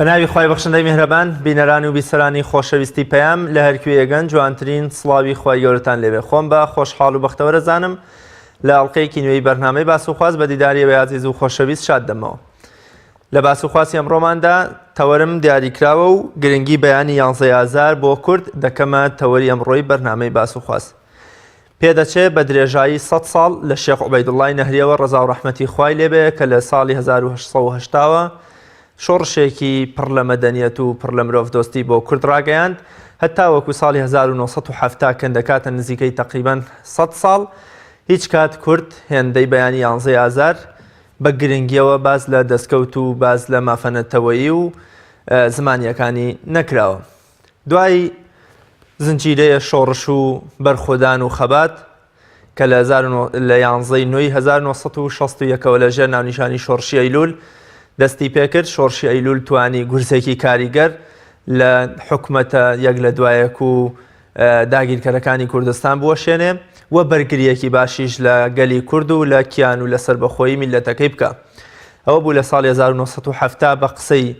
بە ناوی خوای بەخشندەی میهرەبان بینەران و بیسەرانی خۆشەویستی پەیام لە هەرکوێیەگەن جوانترین سڵاوی خوای گەورەتان لێبێ خۆم بە خۆشحاڵ و بەختەوەرەزانم لە ئەڵلقەیەکی نوێی بەرنامەی باس و خواست بە دیداری ئێوەی ئازیز و خۆشەویست شاد دەمەوە لە باس و خواسی ئەمڕۆماندا تەوەرم دیاریکراوە و گرنگی بەیانی یانزەی ئازار بۆ کورد دەکەمە تەوەری ئەمڕۆی بەرنامەی باس و خواست پێدەچێ بە درێژایی سەت ساڵ لە شێخ عوبەیدوڵڵای نەهریەوە ڕەزا و ڕەحمەتی خوای لێ بێ کە لە ساڵی 1880 وە شۆڕشێکی پڕ لە مەدەنیەت و پڕ لە مرۆڤدۆستی بۆ کورد ڕاگەیاند هەتاوەکو ساڵی 1970 کە دەکاتە نزیکەی تەقریبەن 100 ساڵ هیچ کات کورد هێندەی بەیانی یانزەی ئازار بە گرنگیەوە باس لە دەستکەوت و باس لە مافە نەتەوەیی و زمانیەکانی نەکراوە. دوای زنجیرەیە شۆڕش و بەرخۆدان و خەبات کە لە لە یانزەی نۆی 1960 ەوە لە ژێر ناونیشانی شۆڕشی ئەیلول دەستی پێکرد شۆڕشی ئەیلول توانی گورزێکی کاریگەر لە حکومەتە یەک لە دوایەک و داگیرکەرەکانی کوردستان بوەشێنێ و بەرگریەکی باشیش لە گەلی کورد و لە کیان و لە سەربەخۆیی میللەتەکەی بکا. ئەوە بوو لە ساڵی 1970 بە قسەی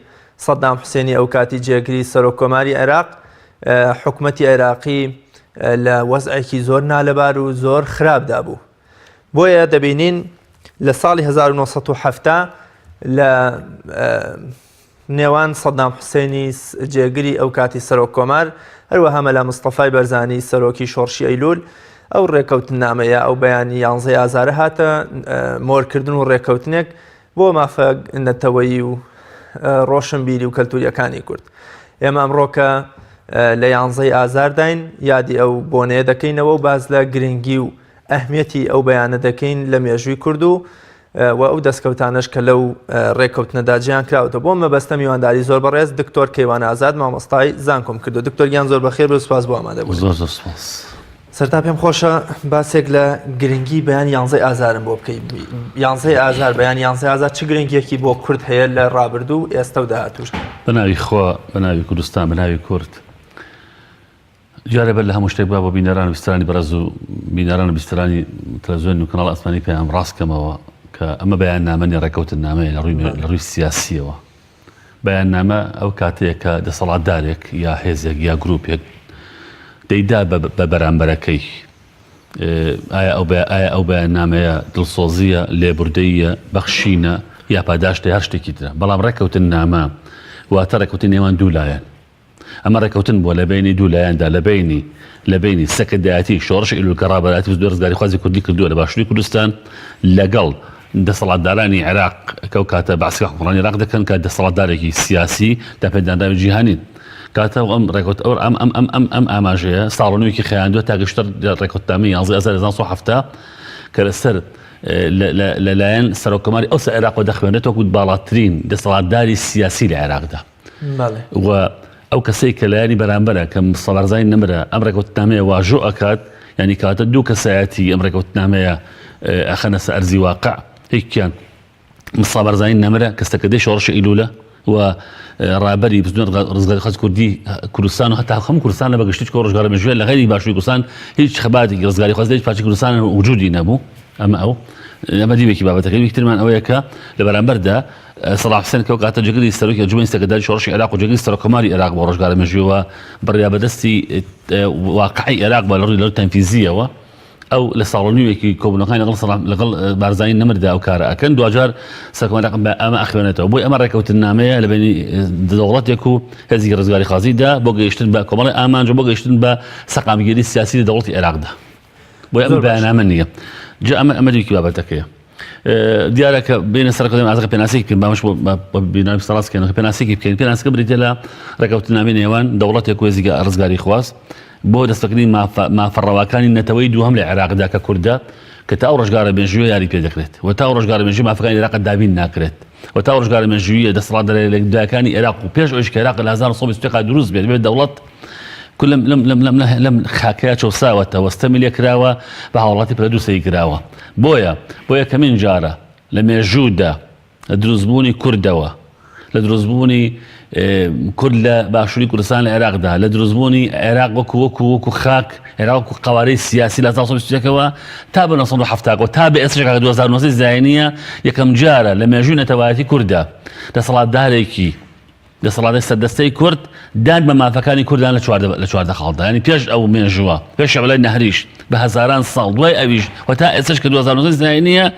سەدام حوسێنی ئەوکاتی جێگری سەرۆک کۆماری عێراق حکومەتی عێراقی لە وەزعێکی زۆر نالەبار و زۆر خراپدا بوو. بۆیە دەبینین لە ساڵی 1970 لە نێوان سەدام حوسێنی جێگری ئەوکاتی سەرۆک کۆمار، هەروەها مەلا مستەفای بەرزانی سەرۆکی شۆڕشی ئەیلول، ئەو ڕێکەوتننامەیە ئەو بەیانی یانزەی ئازارە هاتە مۆرکردن و ڕێکەوتنێک بۆ مافە نەتەوەیی و ڕۆشنبیری و کەلتوریەکانی کورد. ئێمە ئەمڕۆکە لە یانزەی ئازارداین یادی ئەو بۆنەیە دەکەینەوە و باس لە گرنگی و ئەهمیەتی ئەو بەیانە دەکەین لە مێژووی کورد و و ئەو دەستکەوتانەش کە لەو ڕێککەوتنەدا جیان کراوەتەوە بۆ مەبەستە میوانداری زۆر بەڕێز دکتۆر کەیوان ئازاد مامۆستای زانکۆم کردو دکتۆر گیان زۆر بەخێر بێ سپاس بۆ ئامادە بوون زۆر زۆر سپاس. سەرتا پێم خۆشە باسێک لە گرنگی بەیان یانزەی ئازارم بۆ بکەی یانزەی ئازار بەیان یانزەی ئازار چ گرنگیەکی بۆ کورد هەیە لە ڕابردوو ئێستا و داهاتووش بە ناوی خوا بە ناوی کوردستان بە ناوی کورد جارێ بەر لە هەموو شتێک با بۆ بینەران و بیسترانی بەڕێز و بینەران و بیسترانی تەلەڤزیۆن و کەناڵ ئاسمانی پەیام ڕاست کەمەوە کە ئەمە بەیاننامە نیە ڕێکەوتننامەیە لە ڕووی لە ڕووی سیاسیەوە بەیاننامە ئەو کاتەیە کە دەسەڵاتدارێک یا هێزێک یا گروپێک دەیدا بە بەرامبەرەکەی ئایا ئەو ئایا ئەو بەیاننامەیە دڵسۆزیە لێبوردەییە بەخشینە یا پاداشتە هەر شتێکی ترە بەڵام ڕێکەوتننامە واتە ڕێکەوتن نێوان دوو لایەن ئەمە ڕێکەوتن بووە لە بەینی دوو لایەندا لە بەینی لە بەینی سەکردایەتی شۆڕشی ئەیلول کە ڕابەرایەتی بزوتنەوەی ڕزگاریخوازی کوردی کردووە لە باشووری کوردستان لەگەڵ دەسەڵاتدارانی عێراق کە ئەو کاتە بەعسەکان حوکمڕانی عێراق دەکەن کە دەسەڵاتدارێکی سیاسی داپێدانراوی جیهانین کاتە ئەم ڕێکەوت ئەو ئەم ئەم ئەم ئەم ئەم ئاماژەیە ساڵ و نوێکی خەیاندووە تا گەشتە ڕێکەوتنامەی 11 ئازار 1970 کە لەسەر لەلایەن سەرۆککۆماری ئەوسا عێراقەوە دەخوێنرێت وەکو باڵاترین دەسەڵاتداری سیاسی لە عێراقدا. و ئەو کەسەی کە لایەنی بەرامبەرە کە مستەفا بارزانی نەمرە ئەم ڕێکەوتنامەیە واژۆ ئەکات یعنی کاتە دوو کەسایەتی ئەم ڕێکەوتنامەیە ئەخەنە سەر ئەرزی واقع یەکیان مستەفا بارزانی نەمرە کە سەرکردەی شۆڕشی ئیلولە و ڕابەری بزوتنەوەی ڕزگاریخوازی کوردی کوردستان و هەتا هەموو کوردستان لە بەگشتی چکۆ ڕۆژگارە مێژوویە لە غەیری باشووری کوردستان هیچ خەباتێکی ڕزگاریخواز لە هیچ پارچەی کوردستان وجودی نەبوو ئەمە ئەو ئەمە دیوێکی بابەتەکە یەکترمان ئەوەیە کە لە بەرامبەردا سەڵاح حوسێن کە ئەو کاتە جێگری سەرۆکی ئەنجومەنی سەرکردایەتی شۆڕشی عێراق و جێگری سەرۆککۆماری عێراق بووە ڕۆژگارە مێژوویەوە بڕیاربەدەستی واقعی عێراق بووە لە ڕووی لە ڕووی تەنفیزییەوە ئەو لە ساڵ و نیوێکی کۆبوونەکانی لەگەڵ سەڵاح لەگەڵ بارزانی نەمردا ئەو کارە ئەکەن دواجار سەرکۆماری عێراق بە ئەمە ئەخوێنێتەوە بۆی ئەمە ڕێکەوتننامەیە لە بەینی دەوڵەتێک و هێزێکی ڕزگاریخوازیدا بۆ گەیشتن بە کۆمەڵی ئامانج و بۆ گەیشتن بە سەقامگیری سیاسی لە دەوڵەتی عێراقدا بۆیە ئەمە بەیاننامە نییە جا ئەمە ئەمە دووکی بابەتەکەیە دیارە کە بینە سەر کەم ئازەکە پێناسێکی بکەین بامش بۆ بیناوی سەڕاست بکەین کە پێناسێکی بکەین پێناسەکە بریتیە لە ڕێکەوتنامەی نێوان دەوڵەتێک و هێزی ڕزگاری خواست بۆ دەستەکردنی مافە ڕەواکانی نەتەوەی دووهەم لە عێراقدا کە کوردە کە تا ئەو ڕۆژگارە مێژوویە یاری پێ دەکرێت و تا ئەو ڕۆژگارە مێژووی مافەکانی عێراق دابین ناکرێت و تا ئەو ڕۆژگارە مێژوویە دەسەڵاتدارە لێکدراکانی عێراق و پێش ئەویش کە عێراق لە 1920 دروست بێت بێت دەوڵەت لەم لەم لەم لەم لەم خاکەیا چەوساوەتەوە ستەمی لێ کراوە بە هاوڵاتی پلە دوو سەیر کراوە بۆیە بۆ یەکەمین جارە لە مێژوودا لە دروستبوونی کوردەوە لە دروستبوونی کورد لە باشووری کوردستان لە عێراقدا لە دروستبوونی عێراق وەکو وەکو وەکو خاک عێراق وەکو قوارەی سیاسی لە 1920ەوە تا بە 1970 تا بە ئێستاش کە 2019 زایینیە یەکەم جارە لە مێژووی نەتەوایەتی کورددا دەسەڵاتدارێکی. دەسەڵاتی سەردەستەی کورد دان بە مافەکانی کوردان لە 14 لە 14 خاڵدا یانی پێش ئەو مێژووە پێش شەعلای نەهریش بە هەزاران ساڵ دوای ئەویش و تا ئێستاش کە 2019 زایینیە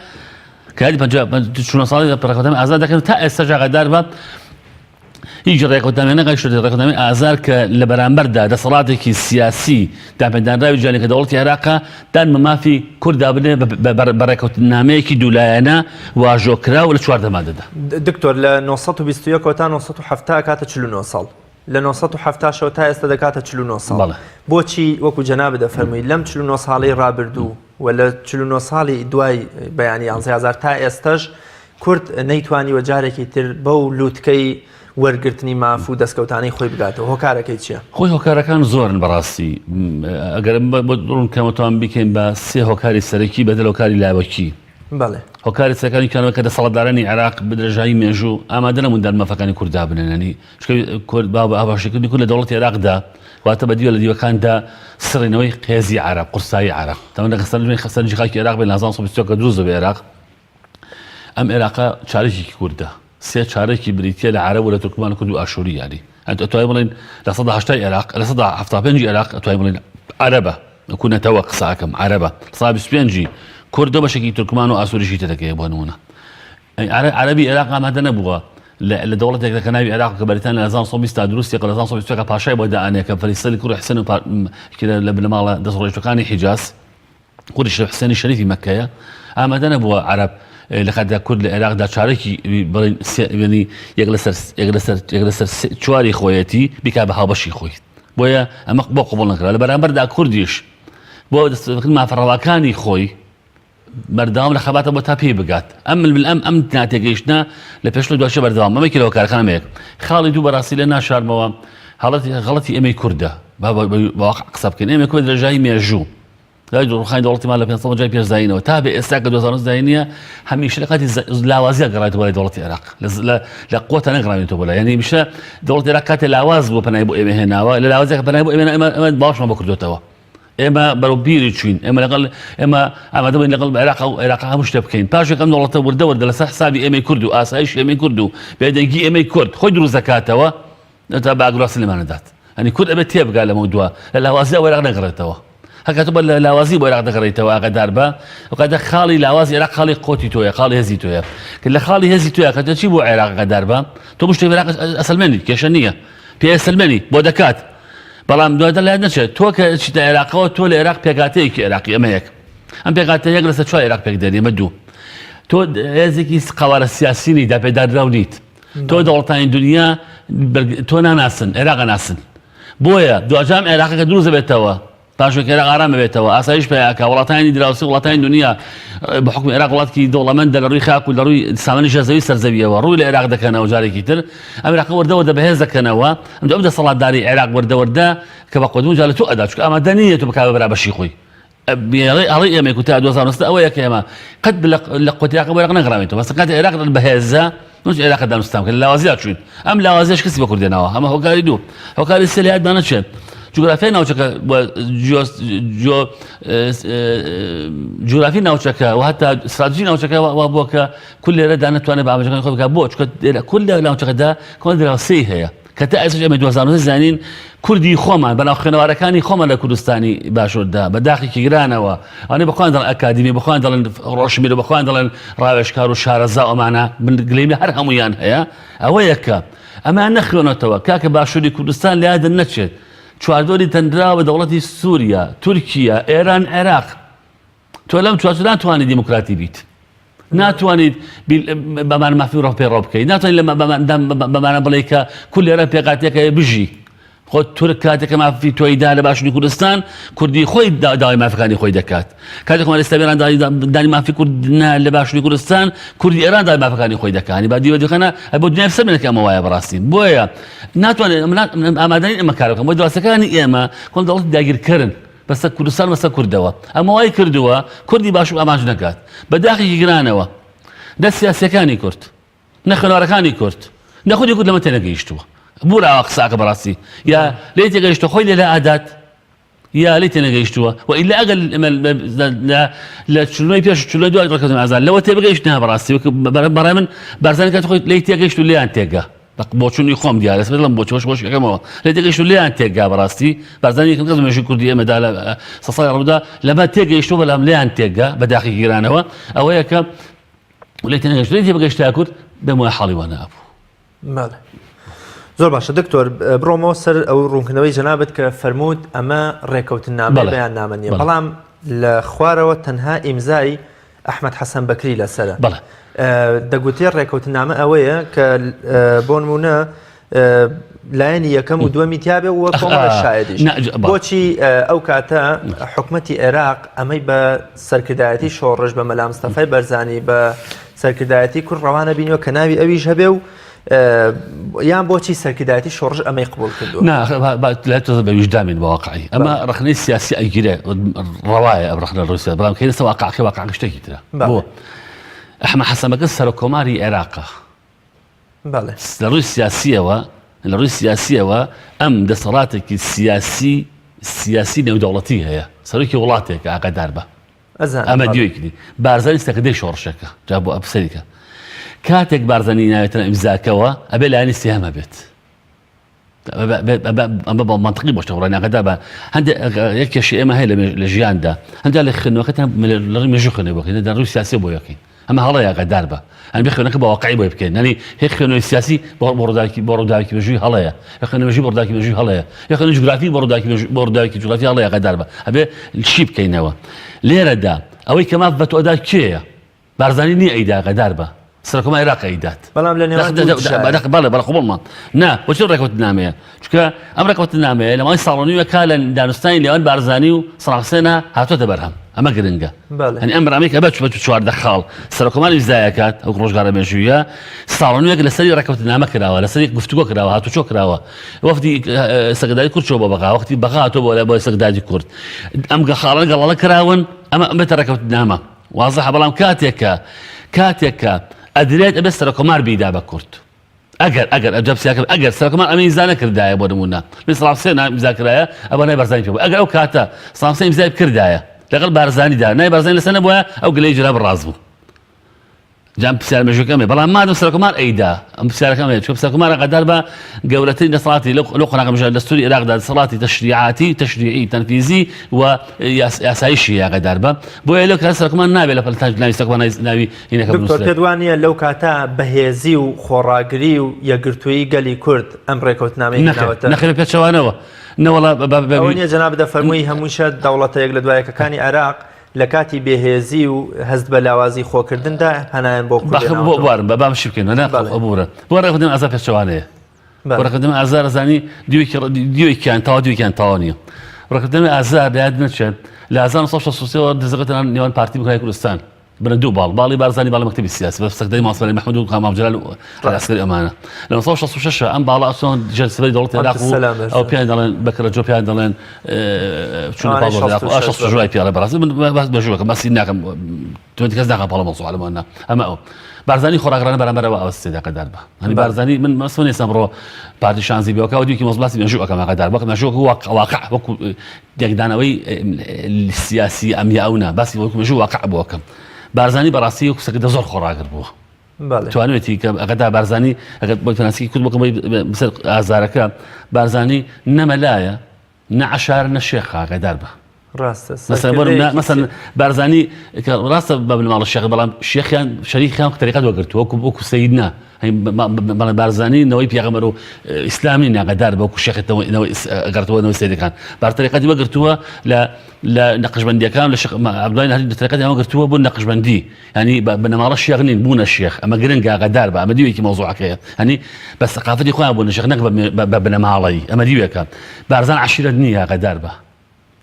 کە یادی 50 ساڵی ڕێککەوتنامەی ئازار دەکەن تا ئێستاش ئاگادار بە هیچ ڕێککەوتنامەیەک نەگەیشتۆتە ڕێککەوتنامەی ئازار کە لە بەرامبەردا دەسەڵاتێکی سیاسی دانپێدانراوی جیهانی کە دەوڵەتی عێراقە دان بە مافی کورددا بنێ بە ڕێککەوتنامەیەکی دوولایەنە واژۆکراو لە 14 مادەدا. دکتۆر لە 921 ەوە تا 970 ئەکاتە 49 ساڵ لە 970 شەوە تا ئێستا دەکاتە 49 ساڵ بەڵێ. بۆچی وەکو جەنابت دەفەرمووی لەم 49 ساڵەی ڕابردوو و لە 49 ساڵی دوای بەیانی 11 ئازار تا ئێستەش کورد نەیتوانیوە جارێکی تر بەو لوتکەی وەرگرتنی ماف و دەستکەوتانەی خۆی بگاتەوە، هۆکارەکەی چییە؟ خۆی هۆکارەکان زۆرن بەڕاستی ئەگەر بۆ ڕوون کەمەوە توان بیکەین بە سێ هۆکاری سەرەکی بەدەل هۆکاری لاوەکی. بەڵێ. هۆکاری سەرەکانی کانەوە کە دەسەڵاتدارانی عێراق بە درێژایی مێژوو ئامادە نەبوون دان مافەکانی کورد دابنێن یانی چونکە کورد با بە هاوبەشیکردنی کورد لە دەوڵەتی عێراقدا واتە بە دیوە لە دیوەکاندا سڕینەوەی قێزی عێراق قورسایی عێراق تەمەن لە خستنی خاکی عێراق بێ لە 1920 کە دروست دەبێ عێراق ئەم عێراقە چارەکێکی کوردە، سێ چارەکی بریتییە لە عەرەب و لە تورکمان و کورد و ئاشووری یانی ئەتوانین بڵێین 80% عێراق 75% عێراق ئەتوانین بڵێین عەرەبە وەکوو نەتەوە قسە ئەکەم عەرەبە 25% کوردە بەشێکی تورکمان و ئاسووریشی تێدەکەوێ بۆ نموونە عەرەبی عێراق ئامادە نەبووە لە دەوڵەتێک کە ناوی عێراق کە بەریتانیا لە 1920 تا دروستی کە لە 1920 کە پاشای بۆ دائەنێ کە فەیسەلی کوڕی حسێن و لە بنەماڵە دەستڕۆیشتوەکانی حیجاز کوڕی شێخ حسێنی شەریفی مەککەیە، ئامادە نەبووە عەرەب لە کاتێکدا کورد لە عێراقدا چارەکی بڵێین سێ یەنی یەک لەسەر یەک لەسەر یەک لەسەر چواری خۆیەتی بیکا بە هاوبەشی خۆی بۆیە ئەمە بۆ قبوڵ نەکرا لە بەرامبەردا کوردیش بۆ دەستکردنی مافە ڕەواکانی خۆی بەردەوام لە خەباتە بۆ تا پێی بگات ئەم ململ ئەم ئەم ناتێگەیشتنە لە پێش لە دواشە بەردەوام ئەمە یەکێ لە هۆکارەکان ئەمە یەک خاڵی دوو بەڕاستی لێ ناشارمەوە هەڵەتی غەڵەتی ئێمەی کوردە با بە واقع قسە بکەین ئێمە کورد درێژایی مێژوو دوای ڕوخانی دەوڵەتی مان لە 550 پێش زایینەوە تا بە ئێستا کە 2009 زایینیە هەمیشە لە کاتی لاوازیە گەڕایتەوە بۆ لای دەوڵەتی عێراق لە قوتە نەگەڕاوینەوە بۆ لای یعنی هەمیشە دەوڵەتی عێراق کاتێ لاواز بووە پەنای بۆ ئێمە هێناوە لە لاوازیەکە پەنای بۆ ئێمە ئێمە ئێمە باوەشمان بۆ کردوێتەوە ئێمە بەرەو بیری چوین ئێمە لەگەڵ ئێمە ئامادە بووین لەگەڵ عێراق و عێراق هەموو شتێ بکەین پاشێک ئەم دەوڵەتە وردە وردە لەسەر حسابی ئێمەی کورد و ئاسایش ئێمەی کورد و بێدەنگی ئێمەی کورد خۆی دروست دەکاتەوە تا بە ئاگراسی لێمان نەدات ئەنی کورد ئەبێت تێبگا لەمە دوا لە لاوازی ئەو عێراق نەگەڕێتەوە هەکە تۆ بە لاوازی بۆ عێراق دەگەڕێیتەوە ئاگادار بە ئەو کاتە خاڵی لاوازی عێراق خاڵی قۆتی تۆیە خاڵی هێزی تۆیە کە لە خاڵی هێزی تۆیە کە تۆ چی بۆ عێراق ئاگادار بە تۆ مشتێک عێراق ئەسەلمێنی کێشە نییە پێ ئەسەلمێنی بۆ دەکات بەڵام دوای لە نەچێت تۆ کە چیتە عێراقەوە تۆ لە عێراق پێکاتەیەکی عێراقی ئەمە یەک ئەم پێکاتە یەک لەسەر چوار عێراق پێک دێنێ ئەمە دوو تۆ هێزێکی قەوارە سیاسی نیت داپێدانراو نیت تۆ دەوڵەتانی دنیا تۆ ناناسن عێراق ناسن بۆیە دواجام عێراقەکە دروست دەبێتەوە پاشێک عێراق ئارام بێتەوە ئاسایش پیاکە وڵاتانی دراوسی وڵاتانی دنیا بە حکومی عێراق وڵاتکی دەوڵەمەندە لە ڕووی خاک و لە ڕووی سامانی ژێرزەوی سەرزەویەوە ڕووی لە عێراق دەکەنەوە جارێکی تر ئەم عێراق وردە وردە بەهێز دەکەنەوە ئەم دەسەڵاتداری عێراق وردە وردە کە بە قۆدمون جا لە تۆ ئەدا چونکە ئامادە نییە تۆ بکا بە برا بەشی خۆی هەڵەی ئێمەی کو تا 2009 ئەوەیە کە ئێمە قەت لە قوتی عێراق بۆ عێراق نەگەڕاوینەوە بەس کاتێ عێراق بەهێزە نوچ عێراق دانوستان کرد لاوازیا چوین ئەم لاوازیش کەسی بە کوردێنەوە ئەمە هۆکاری دوو هۆکاری سێ لە یادمان نەچێت جوگرافیای ناوچەکە جوگرافی ناوچەکە و هەتا استراتژی ناوچەکە وا بووە کە کول لێرەدا نەتوانێت بە ئامانجەکانی خۆی بکات بۆ چونکە کول لە ناوچەکەدا کۆن دراوسێی هەیە کە تا ئێستاش ئێمە 2009 زانین کوردی خۆمان بەناو خوێنەوارەکانی خۆمان لە کوردستانی باشووردا بە داخێکی گرانەوە ئەوانەی بە خۆیان دەڵێن ئەکادیمی بە خۆیان دەڵێن ڕۆشنبیر بە خۆیان دەڵێن ڕاوێژکار و شارەزا ئەمانە من گلەییم لە هەر هەموویان هەیە ئەوەیە کە ئەمە نەخوێنێتەوە کاکە باشووری کوردستان لە یادن نەچێت چواردۆری تەنراوە دەوڵەتی سووریا تورکیا ئێران عێراق تۆ لەم چوارچێوە ناتوانیت دیموکراتی بیت ناتوانیت بەمان مافی ڕۆ پێڕۆ بکەیت ناتوانیت بەمانە بڵێ کە کول لێرە پێکاتێکە بژی خۆ تورک کاتێکە مافی تۆی دا لە باشووری کوردستان کوردی خۆی داوای مافەکانی خۆی دەکات کاتێک کۆماری ئیسلامی ئێران دانی مافی کورد لە باشووری کوردستان کوردی ئێران داوای مافەکانی خۆی دەکانی با دیوە دیخانە بۆ دنیا سەر کە ئەمە وایە بەڕاستی بۆیە ناتوانێت ئامادەنین ئەمە کار بکەم بۆ دراوسەکانی ئێمە کۆن دەوڵەتی داگیرکەرن بەسەر کوردستان بەسەر کوردەوە ئەمە وای کردووە کوردی باشوور ئامانج نەکات بە داخێکی گرانەوە نە سیاسیەکانی کورد نە خوێنەوارەکانی کورد نە خودی کورد لەمە تێنەگەیشتووە بوو ئاوا قساکە بەڕاستی یا لێی تێگەیشتووە خۆی لێ ئادات یا لێ تێنەگەیشتووە و ئیلا ئەگەر لە چلۆی پێش چلۆی دوای ڕێککەوتن ئازاد لەوە تێبگەیشت نا بەڕاستی بەڕای من بارزانی کات خۆی لێی تێگەیشت و لێیان تێگا. بۆچونی خۆم دیارە سبێ دڵم بۆچۆش بۆش یەکەمەوە لێ تێگەیشت و لێیان تێکگا بەڕاستی بارزانی یەکەم کەس مێژووی کوردی ئێمەدا لە سە ساڵی ڕابردوودا لەمە تێگەیشتووە بەڵام لێیان تێکگا بە داخی گیرانەوە ئەوەیە کە لێ تێنەگەیشت لێ تێبگەیشتایە کورد پێم وایە حاڵی وا نەبوو. بەڵێ زۆر باشە دکتۆر بڕۆمەوە سەر ئەو ڕوونکردنەوەی جەنابت کە فەرمووت ئەمە ڕێکەوتنامەی بەیاننامە نییە بەڵام لە خوارەوە تەنها ئیمزای ئەحمەد حەسەن بەکری لەسەرە دەگوترێ ڕێکەوتنامە ئەوەیە کە بۆ نمونە لایەنی یەکەم و دووەمی تیاابێ و کۆمەڵە شایدیش بۆچی ئەو کاتە حکومەتی عێراق ئەمەی بە سەرکردایەتی شۆڕش بە مەلا مستەفای بەرزانی بە سەرکردایەتی کورد ڕەوانە بینیوە کە ناوی ئەویش هەبێ و یان بۆچی سەرکردایەتی شۆڕش ئەمەی قبوڵ کردووە؟ نا لای تۆ بە ویژدان بین بە واقعی ئەمە ڕەخنەی سیاسی ئەگیرێ ڕەوایە ئەم ڕەخنە ڕووسیا بەڵام کەینە سەر واقعەکە واقعەکە شتێکی ترە بۆ ئەحمە حەسەن بەکر سەرۆک کۆماری عێراقە بەڵێ لە ڕووی سیاسیەوە لە ڕووی سیاسیەوە ئەم دەسەڵاتێکی سیاسی سیاسی نێودەوڵەتی هەیە سەرۆکی وڵاتێک ئاگادار بە ئەزانم ئەمە بەڵێ. دیۆکی دی بارزانی سەرکردەی شۆڕشێکە جا بۆ ئەپسەریکە کاتێک بارزانی ناوێتە ئیمزاکەوە ئەبێ لایەنی سێهەم هەبێت ئەمە بە مەنتقی بۆ شتە وڕای ناگەدا بە هەندێک یەک کێشەی ئێمە هەیە لە ژیاندا هەندێک لە خوێندنەوەکەتان لە ڕووی مێژوو خوێندنەوە بۆ بکەین لە ڕووی سیاسی بۆ یەکەین ئەمە هەڵەیە ئاگادار بە ئەم بخوێنەکە بە واقعی بۆی بکەین یانی هێ خوێنەوەی سیاسی بۆ بۆ ڕووداوێکی بۆ ڕووداوێکی مێژووی هەڵەیە هێ خوێنەوەی مێژووی بۆ ڕووداوێکی مێژووی هەڵەیە هێ خوێنەوەی جوگرافی بۆ ڕووداوێکی مێژوو بۆ ڕووداوێکی جوگرافی هەڵەیە ئاگادار بە ئەبێ شی بکەینەوە لێرەدا ئەوەی کە ماف بە تۆ ئەدا کێیە بارزانی نییە ئەیدا ئاگادار بە سەرۆککۆماری عێراق ئەیدات بەڵام لە نێوان دوو دژایە. بەڵێ بەڵێ قبوڵمە نا بۆچی ڕێکەوتنامەیە چونکە ئەم ڕێکەوتنامەیە لە ماوەی ساڵ و نیوێکا لە دانوستانی نێوان بارزانی و سەڵاح حوسێنە هاتۆتە بەرهەم ئەمە گرنگە بەڵێ. یانی ئەم بەرنامەی کە بە 14 خاڵ سەرۆککۆمار ئیمزای ئەکات ئەو ڕۆژگارە مێژوویە ساڵ و نیوێک لەسەری ڕێکەوتنامە کراوە لەسەری گفتوگۆ کراوە هاتوچۆ کراوە وەفدی سەرکردایەتی کورد چووە بۆ بەغا وەختی بەغا هاتووە بۆ بۆ سەرکردایەتی کورد ئەم خاڵانە گەڵاڵە کراون ئەمە ئەم بێتە ڕێکەوتنامە وازحە بەڵام کاتێک کە کاتێک کە ئەدرێت ئەبێت سەرۆککۆمار بیدا بە کورد ئەگەر ئەگەر ئەجا پرسیارکەم ئەگەر سەرۆککۆمار ئەمە ئیمزا نەکردایە بۆ نموونە من سەڵاح حوسێن ئیمزا کرایە ئەوە نای بارزانی پێ بوو ئەگەر ئەو کاتە سەڵاح حوسێن ئیمزای بکردایە لەگەڵ بارزانیدا نای بارزانی لەسەر نەبوایە ئەو گلەیی جەناب ڕاست بوو جا ئەم پرسیار مێژووەکەم هەیە بەڵام مادەم سەرۆککۆمار ئەیدا ئەم پرسیارەکەم هەیە چونکە سەرۆککۆمار ئاگادار بە گەورەترین دەسەڵاتی لەو لەو قۆناغە مێژووە دەستوری عێراقدا دەسەڵاتی تەشریعاتی تەشریعی تەنفیزی و یاساییشی ئاگادار بە بۆیە لەو کاتە سەرۆککۆمار نابێت لە پەلتاج ناوی سەرۆککۆمار ناوی هینەکە دکتۆر بنووسرێت. پێت وا نییە لەو کاتە بەهێزی و خۆڕاگری و یەکگرتوویی گەلی کورد ئەم ڕێکەوتنامەی نەخێر هێناوەتە نەخێر بە پێچەوانەوە نەوەڵا بە بە بە ئەوە نییە جەنابت دەفەرمووی هەمووشە دەوڵەتە یەک لە دوایەکەکانی عێراق لە کاتی بێهێزی و هەست بە لاوازی خۆکردندا پەنایان بۆ کورد باخ بۆ هێناوەتەوە. بوارم بە بام شی بکەین نا بەڵێ. ببورە بۆ ڕێکەوتنامە ئازار پێچەوانەیە بەڵێ. ڕێکەوتنامە ئازار ئەزانی دیوێکی دیوێکیان تەواو دیوێکیان تەواو نییە ڕێکەوتنامەی ئازار لە یاد نەچێت لە 1963 ەوە دەزگەتە نێوان پارتی دیموکراتی کوردستان بنە دوو باڵ باڵی بارزانی باڵی مەکتەبی سیاسی بە سەکتەری مامۆستا مەحمود و مام جەلال و عەلی عەسکەری ئەمانە لە 1966 ئەم باڵا ئەچنەوە ژێر سێبەری دەوڵەتی عێراق و عەبدولسەلام ئەو بەرزانی. پێیان دەڵێن بەکرەجۆ پێیان دەڵێن چونە ئەوانەی پاڵ دەوڵەتی عێراق 66 66 وای پێڵێ بەڕاستی من باس مێژووەکەم باسی ناکەم تۆ کەس ناکەم پاڵە مەوزوع لەمانە ئەمە ئەو بارزانی خۆراگرانە بەرامبەرەوە ئەوەستێ دەقەدار بە هەنی بارزانی من مەسۆ نیستم ڕۆ پارتی شانزی بێوکە و دووکی مەزباسی مێژوو ئەکەم ئاگادار وەک مێژوو واقع واقع وەکو لێکدانەوەی سیاسی ئەم یا ئەو نا باسی وەکو مێژوو واقع بۆ ئەکەم بارزانی بەڕاستی وەکو سەرکردە زۆر خۆڕاگر بووە توانوێتی کە ئەگەدا بارزانی ئەگەر بۆی پێناسەی کورد بکەم بۆی بسەر ئازارەکە بارزانی نەمەلایە نە عەشار نە شێخ ئاگادار بە ڕاستە مەسەلەن بۆ نمونە مەسەلەن بارزانی کە ڕاستە بە بنەماڵە شێخ بەڵام شێخیان شەریکیان تەریقەت وەگرتووە وەکو وەکو سەید نا بەڵێ بارزانی نەوەی پێغەمبەر و ئیسلامی ناگەدار بە وەکو شێخ نەوەی گەڕتەوە نەوەی سەیدەکان بار تەریقەتی وەگرتووە لە لە نەقشبەندیەکان لە شێخ عەبدوڵای نەهری تەریقەتیان وەگرتووە بۆ نەقشبەندی یانی بە بنەماڵە شێخ نین بوونە شێخ ئەمە گرنگە ئاگادار بە ئەمە دیوێکی مەوزوعەکەیە هەنی بە سەقافەتی خۆیان بوونە شێخ نەک بە بنەماڵەی ئەمە دیوێکە بارزان عەشیرەت نییە ئاگادار بە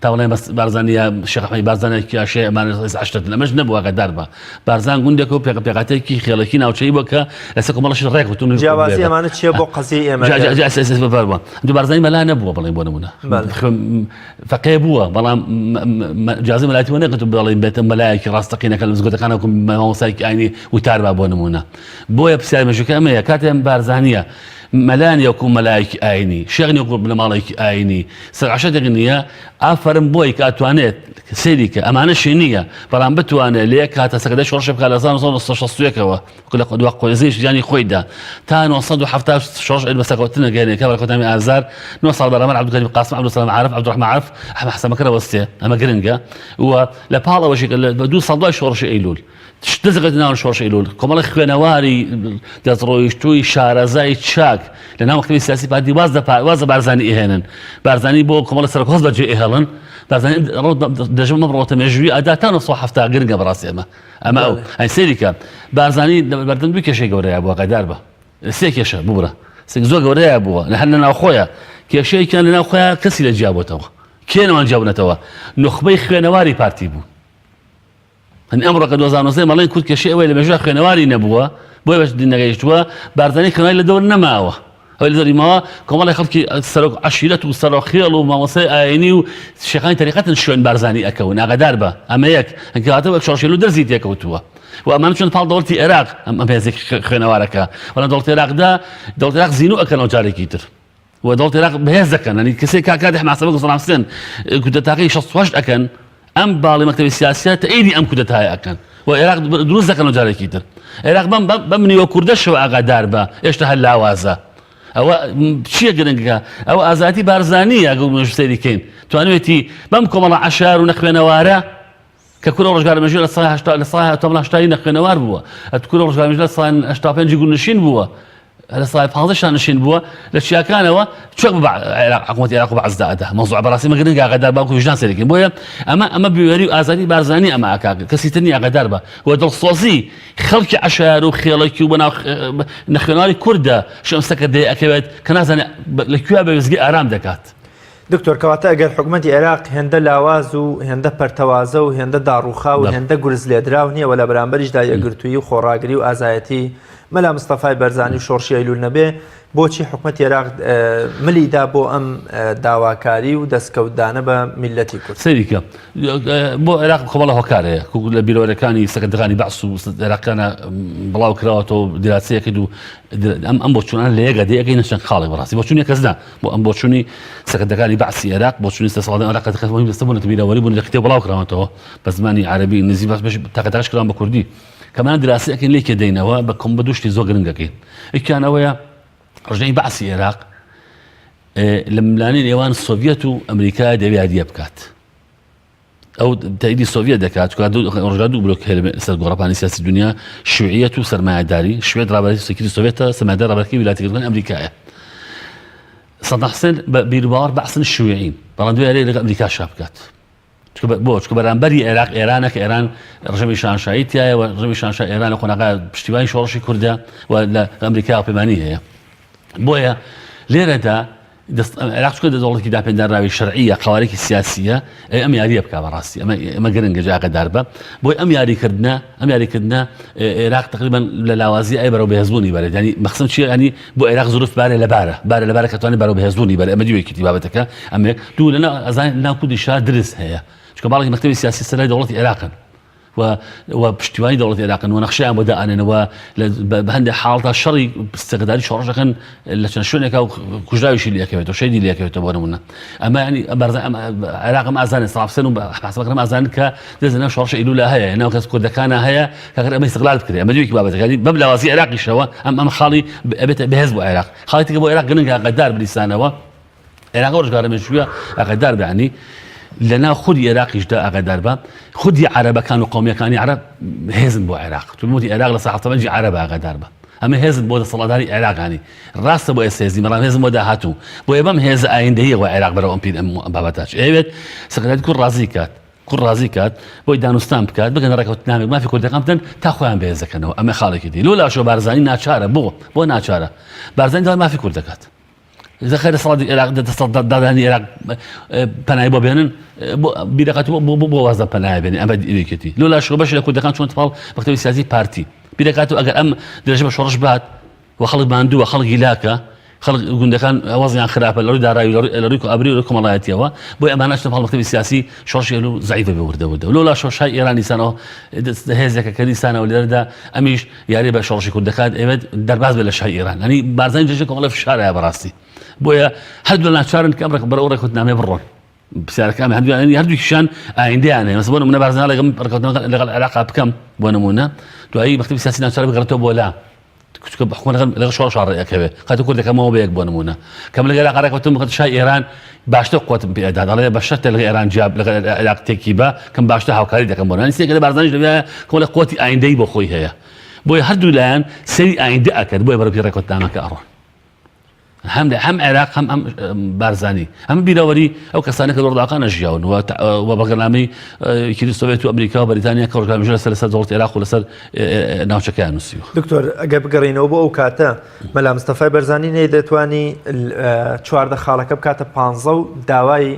تا بڵێن بەس بارزانی یا شێخ ئەحمەدی بارزانی یا شێ ئەمانە ڕئیس عەشرەتن ئەمەش نەبوو ئاگادار بە بارزان گوندێک و پێک پێکهاتەیەکی خێڵەکی ناوچەیی بووە کە لەسەر کۆمەڵەشی ڕێک وتون جیاوازی ئەمانە چییە بۆ قەزیەی ئێمە جا جا جا ئێس ئێس بەربووە دوو بارزانی مەلا نەبووە بڵێن بۆ نمونە بەڵێ. فەقێ بووە بەڵام جازی مەلایەتی وە نەگرتوو بڵێن بێتە مەلایەکی ڕاستەقینەکە لە مزگەوتەکان وەکو مامۆستایەکی ئاینی وتار با بۆ نمونە بۆیە پرسیار مێژووکە ئەمەیە کاتێ ئەم بارزانیە مەلا نیە وەکو مەلایەکی ئاینی، شێخ نیە وەکو بنەماڵەیەکی ئاینی، سەرعەشەتێک نیە، ئافەرم بۆی کە ئەتوانێت سەیری کە ئەمانەشی نیە، بەڵام بتوانێت لە یەک کاتە سەرکردای شۆڕشێ بکات لە 1961 ەوە وەکو لە دوا قۆزەی ژیانی خۆیدا تا 970 شۆڕش بە سەرکەوتن ئەگەیەنێ کە بەرکەوتنامی ئازار 9 ساڵ بەرامبەر عەبدولکەریم قاسم عەبدولسەلام عارف عەبدولڕەحمان عارف ئەحمەد حەسەن بەکر ئەوەستێ ئەمە گرنگە و لە پاڵ ئەوەشی کە لە دوو ساڵ دوای شۆڕشی ئەیلول دەست ناو شۆڕشی ئەیلول کۆمەڵی خوێنەواری دەستڕۆیشتووی شارەزای چاک لە ناو مەکتەبی سیاسی پارتی واز لە واز لە بارزانی ئەهێنن بارزانی بۆ کۆمەڵی سەرۆک هۆز بەجێ ئەهێڵن بارزانی دەژم ئەم ڕۆتە مێژووی ئەدا تا 1970 گرنگە بەڕاستی ئەمە ئەمە ئەو ئەی سەیری کە بارزانی بەردەم دوو کێشەی گەورەیە بووە غەدار بە سێ کێشە ببرە سێ زۆر گەورەیە بووە لە هەر لە ناوخۆیە کێشەیەکیان لە ناوخۆیان کەسی لە جیابووتەوە کێ لەوان جیابوونەتەوە نوخبەی خوێنەواری پارتی بوو هەنی ئەمڕۆ کە 2019 مەڵێن کورد کێشەی ئەوەیە لە مێژووە خوێنەواری نەبووە بۆیە بەش نەگەیشتووە بارزانی خوێنەواری لە دەور نەماوە ئەوەی لە دەوری ماوە کۆمەڵی خەڵکی سەرۆک عەشیرەت و سەرۆک خێڵ و مامۆستای ئاینی و شێخانی تەریقەتن شوێن بارزانی ئەکەون ئاگادار بە ئەمە یەک کەواتە وەک شۆڕشێل و دەرزی تێکەوتووە و ئەمانە چۆن پاڵ دەوڵەتی عێراق ئەم ئەم هێزێک خوێنەوارەکە وە لە دەوڵەتی عێراقدا دەوڵەتی عێراق زینوو ئەکەنەوە جارێکی تر و دەوڵەتی عێراق بەهێز دەکەن یانی کەسێک کا کاتێ حماسە وەک سەدام حسێن کودەتاکەی 68 ئەکەن ئەم باڵی مەکتەبی سیاسیە تەئیدی ئەم کودەتایە ئەکەن و عێراق دروست دەکەنەوە جارێکی تر عێراق بەم بەم نیوە کوردەشەوە ئاگادار بە ئێشتا هەر لاوازە ئەوە چییە گرنگە ئەوە ئازادی بارزانیە ئەگەر مێژوو سەیری کەین توانوێتی بەم کۆمەڵە عەشار و نەخوێنەوارە کە کورە ڕۆژگارە مێژوو لە سای هەشتا لە سای هەشتا هەشتایی نەخوێنەوار بووە ئەت کورە ڕۆژگارە مێژوو لە سای 85 گوندنشین بووە لە سای 15 شانشین بووە لە چیاکانەوە چۆک بە عێراق حکوومەتی عێراق و بەعسدا ئەدا مەوزوع بەڕاستی مە گرنگە ئاگادار باوکو ویژدان سەیرکەین بۆیە ئەمە ئەمە بوێری و ئازادی بارزانی ئەمە ئەکا کەسی تر نییە ئاگادار بە و دڵسۆزی خەڵکی عەشایەر و خێڵەکی و بەناو نەخوێنەواری کوردە شەمسەکە دێ ئەکەوێت کە نازانێت لە کوێ بە وێستگەی ئارام دەکات. دکتۆر کەواتە ئەگەر حکومەتی عێراق هێندە لاواز و هێندە پەرتەوازە و هێندە داڕووخاو و هێندە گورز لێدراو نییە و لە بەرامبەریشدا یەکگرتوویی و خۆڕاگری و ئازایەتی مەلا مستەفای بەرزانی و شۆڕشی ئەیلوول نەبێ بۆچی حکومەتی عێراق ملی دا بۆ ئەم داواکاری و دەستکەوتدانە بە میللەتی کورد؟ سەیری کە بۆ عێراق کۆمەڵە هۆکار هەیە لە بیرەوەرەکانی سەکردەکانی بەعس و عێراقیانە بڵاو کراوەتەوە دراسەیەک و ئەم ئەم بۆچوونانە لە یەکە دەیەکەینە چەند خاڵێک بەڕاستی بۆچوونی کەس نا بۆ ئەم بۆچوونی سەرکردەکانی بەعسی عێراق بۆچوونی دەسەڵاتدارانی عێراق کە دەخەن دەستە بوونەتە بیرەوەری بوون لە کتێب بڵاو کراوەتەوە بە زمانی عەرەبی ئینگلیزی بەس بەش تاقەتاش کراون بە کوردی کەمان دراسی ئەکەین لێکێ دەینەوە بە کۆم بە دوو شتی زۆر گرنگ ئەکەین یەکیان ئەوەیە ڕژێمی بەعسی عێراق لە ململانێی نێوان سۆڤیەت و ئەمریکا دەوێ یاریە بکات ئەو تەئیدی سۆڤیەت دەکات چونکە ڕۆژگار دوو بلۆک هەیە لەسەر گۆڕەپانی سیاسی دنیا شیوعیەت و سەرمایەداری شوێت ڕابەری سەکری سۆڤێتە سەرمایەدار ڕابەرەکەی ویلایەتە یەکگرتووەکانی ئەمریکایە سەدام حسێن بە بیروباوەڕ بەعسن شیوعین بەڵام دوای یاریە لەگەڵ ئەمریکا شا بکات بۆ چونکە بەرامبەری عێراق ئێرانە کە ئێران ڕژێمی شانشایی تایە و ڕژێمی شانشای ئێران لە قۆناغا پشتیوانی شۆڕشی کوردە و لە ئەمریکا پەیمانی هەیە بۆیە لێرەدا عێراق چونکە دەوڵەتێکی داپێندانراوی شەرعییە، قەوارەیەکی سیاسییە، ئەوێ ئەم یارییە بکا بەڕاستی ئەمە ئەمە گرنگە جا ئاگادار بە بۆی ئەم یاریکردنە ئەم یاریکردنە عێراق تقریبا لە لاوازی ئەی بەرەو بەهێزبوونی بەرێت ینی مەخسم چییە ینی بۆ عێراق زروف بارێ لە بارە بارە لە بارە کە توانێت بەرەو بەهێزبوونی بەرێ ئەمە دیوێکی بابەتەکە ئەمە دوو لە ناو ئەزانین ناو کوردی شار درز هەیە چونکە باڵێکی مەکتەبی سیاسی سەرای دەوڵەتی عێراقن و و پشتیوانی دەوڵەتی عێراقن و نەخشەیان بۆ دائەنێن و بە هەندێک حاڵتا شەڕی چەکداری شۆڕش دەکەن لە چەند شوێنێکا و کوژراویشی لێکەوێتەوە شەیدی لێکەوێتەوە بۆ نمونە ئەمە ینی بەرزان عێراق ئەم ئازانێ سەڵاح حوسێن و حەسەن بەکر ئەم ئازانن کە دەست لەناو شۆڕشی ئەیلولا هەیە ناو کەس کوردەکانە هەیە کە ئەگەر ئەمە ئیستقلال بکرێ ئەمە دوویەکی بابەتەکە یعنی بەم لاوازی عێراقیشەوە ئەم ئەم خاڵی ئەبێتە بەهێز بۆ عێراق خاڵی ترکە بۆ عێراق گرنگە غەدار بلیسانەوە عێراق ئەو ڕۆژگارە مێژوویە ئاگادار بە یانی لە ناو خودی عێراقیشدا ئاگادار بە خودی عەرەبەکان و قومیەکانی عەرەب هێزن بۆ عێراق تونموتی عێراق لە ساحەتەمەنجی عەرەب ئاگادار بە ئەمە هێزن بۆ دەسەڵاتداری عێراقانی ڕاستە بۆ ئێستا هێزی بەڵام هێزم بۆ داهاتوو بۆیە بەم هێزە ئایندەیەوە عێراق بەرەو ئەم پیر ئەم بابەتاش ئەوێت سەکرەتی کورد ڕازی کات کورد ڕازی کات بۆی دانوستان بکات بگەنە ڕێکەوتنامێک مافی کوردەکان بدەن تا خۆیان بەهێز دەکەنەوە ئەمە خاڵێکی دی لۆ لاشۆ بارزانی ناچارە بۆ بۆ ناچارە بارزانی داوای مافی کورد دەکات زەخێر دەسەڵاتی عێراق دەسەڵاتدارانی عێراق پەنای بۆ بێنن بیرەکات بۆ بۆ وازە پەنای بێنێ ئەمە یەکێتی لۆ لاشەوە بەش لە کوردەکان چۆن پاڵ مەکتەبی سیاسی پارتی بیرەکات و ئەگەر ئەم درێژە بە شۆڕش بات و خەڵک ماندووە خەڵک هیلاکە. خەڵک گوندەکان وەزیان خراپە لە ڕووی دارایی لە ڕووی ئابووری و کۆمەڵایەتیەوە بۆی ئەمانە شتە پاڵ مەکتەبی سیاسی شۆڕشی ئەلو زەعیفە بێ وردە وردە لۆلا شۆشای ئێران دیسانەوە هێزێکە کە دیسانەوە لێرەدا ئەمیش یاری بە شۆڕشی کورد دەکات ئەوێت دەرباز بێ لە شای ئێران ئەنی بارزانی جێژە کۆمەڵە فشارە بەڕاستی بۆیە هەردوو ناچارن کە ئەم ڕێک بەرەو ڕێکوتنامەی بڕۆن پرسیارەکە ئەمە هەردوو یانی هەردووکیشیان ئایندەیان هەیە مەسەلەن بۆ نمونە بارزانی لەگەڵ ڕێککەوتنەکە لەگەڵ عێراق بکەم بۆ نمونە دوایی مەکتەبی سیاسی ناچار بگەڕێتەوە بۆ لا چونکە حکومەت لەگەڵ لەگەڵ شۆڕش ڕێ ئەکەوێ قەت کوردەکەمەوە بە یەک بۆ نمونە کەم لەگەڵ عێراق ڕێککەوتم قەت شای ئێران باشتر قوتم پێ ئەدا دەڵێ بە شەرتێ لەگەڵ ئێران جیا لەگەڵ عێراق تێکی بە کەم باشتر هاوکاری دەکەم بۆ نانی سێکە لە بارزانیش لەوێ کۆڵێ قوتی ئایندەی بۆ خۆی هەیە بۆیە هەردوو لایەن سەری ئایندە ئەکرد بۆیە بەرەو پێی ڕێککەوتنامەکە ئەڕۆن. هەم لە هەم عێراق هەم ئەم بارزانی هەم بیرەوەری ئەو کەسانە کە لەڕداقانە ژیاون و بەڵگەنامەی یەکێتی سۆڤێت و ئەمریکا و بەریتانیا کە ڕۆژگار مژە لەسەر لەسەر دەوڵەتی عێراق و لەسەر ناوچەکەیان نووسیوە. دکتۆر ئەگەر بگەڕینەوە بۆ ئەو کاتە مەلا مستەفای بەرزانی نەیدەتوانی 14 خاڵەکە بکاتە پانزە و داوای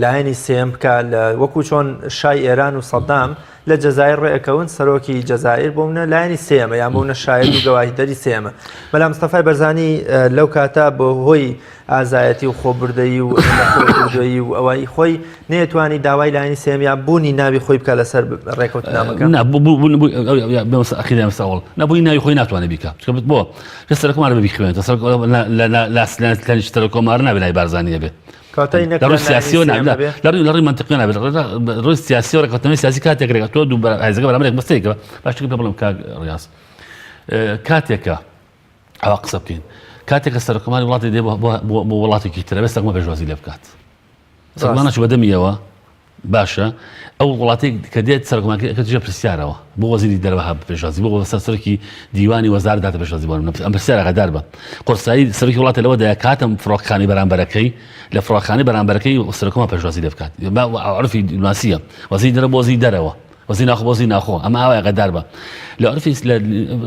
لایەنی سێیەم بکا لە وەکو چۆن شای ئێران و سەدام لە جەزایر ڕێئەکەون سەرۆکی جەزایر بۆ منە لایەنی سێیەمە یان بۆ منە شایەد و گەواهیدەری سێیەمە مەلا مستەفای بەرزانی لەو کاتە بۆ هۆی ئازایەتی و خۆبردەیی و خۆبردوویی و ئەوەی خۆی نەیەتوانی داوای لایەنی سێیەم یان بوونی ناوی خۆی بکا لەسەر ڕێکەوتنامەکە. نا نا بوونی ناوی خۆی ناتوانێت بیکا چونکە بۆ سەرۆککۆمار بە بیخوێنێتەوە سەرۆک لە سەرۆککۆمار نابێ ناوی بارزانی هەبێ کاتەی لە نەکرا ڕووی لایەنی سیاسیەوە سێیەم نا هەبێ؟ لە ڕووی لە ڕووی مەنتقیەوە نابێت لە ڕووی سیاسیەوە ڕێککەوتنەوەی سیاسی کاتێک ڕێک تۆ دوو هێزەکە بەرامبەر یەک بەستێکە باش شتێک پێ بڵێم کاک ڕیاز کاتێکە ئەوە قسە بکەین کاتێکە سەرۆککۆماری وڵاتی دێ بۆ وڵاتێکی تر ئەبێ سەگمە پێشوازی لێ بکات سەگمە نەچوو بەدەمیەوە باشە ئەو وڵاتێک کە دێت سەرۆککۆمارەکەی ئەکەوێتە ژێر پرسیارەوە بۆ وەزیری دەرەوە هات پێشوازی بۆ سەر سەرۆکی دیوانی وەزارەت هاتە پێشوازی بۆ ئەم پرسیارە غەدار بە قورسایی سەرۆکی وڵاتە لەوەدایە کە هاتە فڕۆکەخانەی بەرامبەرەکەی لە فڕۆکەخانەی بەرامبەرەکەی سەرۆککۆمار پێشوازی لێ بکات عرفی دیپلۆماسیە وەزیری دەرەوە بۆ وەزیری دەرەوە وەزیری ناخۆ بۆ وەزیری ناخۆ ئەمە ئاوایە غەدار بە لە عرفی لە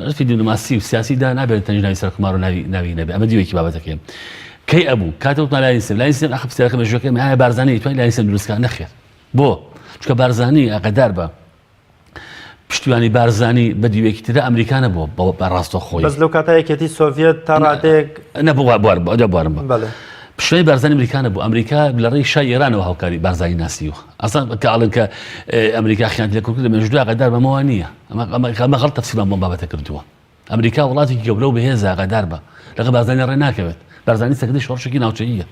عرفی دیپلۆماسی و سیاسیدا نابێت تەنیا ناوی سەرۆککۆمار و ناوی ناوی نەبێ ئەمە دیوێکی بابەتەکەیە کەی ئەبوو کاتێ وتمان لایەنی سێیەم لایەنی سێیەم ئاخر پرسیارەکە مێژووەکەی ئێمە ئایا بارزانی توانی لایەنی سێیەم دروست کا نەخێر بۆ چونکە بارزانی ئاگادار بە پشتیوانی بارزانی بە دیوێکی ترە ئەمریکا نەبووە بە ڕاستەوخۆی بەس لەو کاتە یەکێتی سۆڤیەت تا ڕادەیەک نە بوار بوارم بە پشتیوانی بارزانی ئەمریکا نەبوو ئەمریکا لە ڕێی شای ئێرانەوە هاوکاری بارزانی ناسیوە ئەسڵەن کە ئەڵێن کە ئەمریکا خیانەتی لە کورد کرد لە مێژوودا ئاگادار بەمەوە نییە ئەمە غەڵەت تەفسیرمان بۆم بابەتە کردووە ئەمریکا وڵاتێکی گەورە و بەهێزە ئاگادار بە لەگەڵ بارزانی ڕێ ناکەوێت بارزانی سەرکردەی شۆڕشێکی ناوچەییە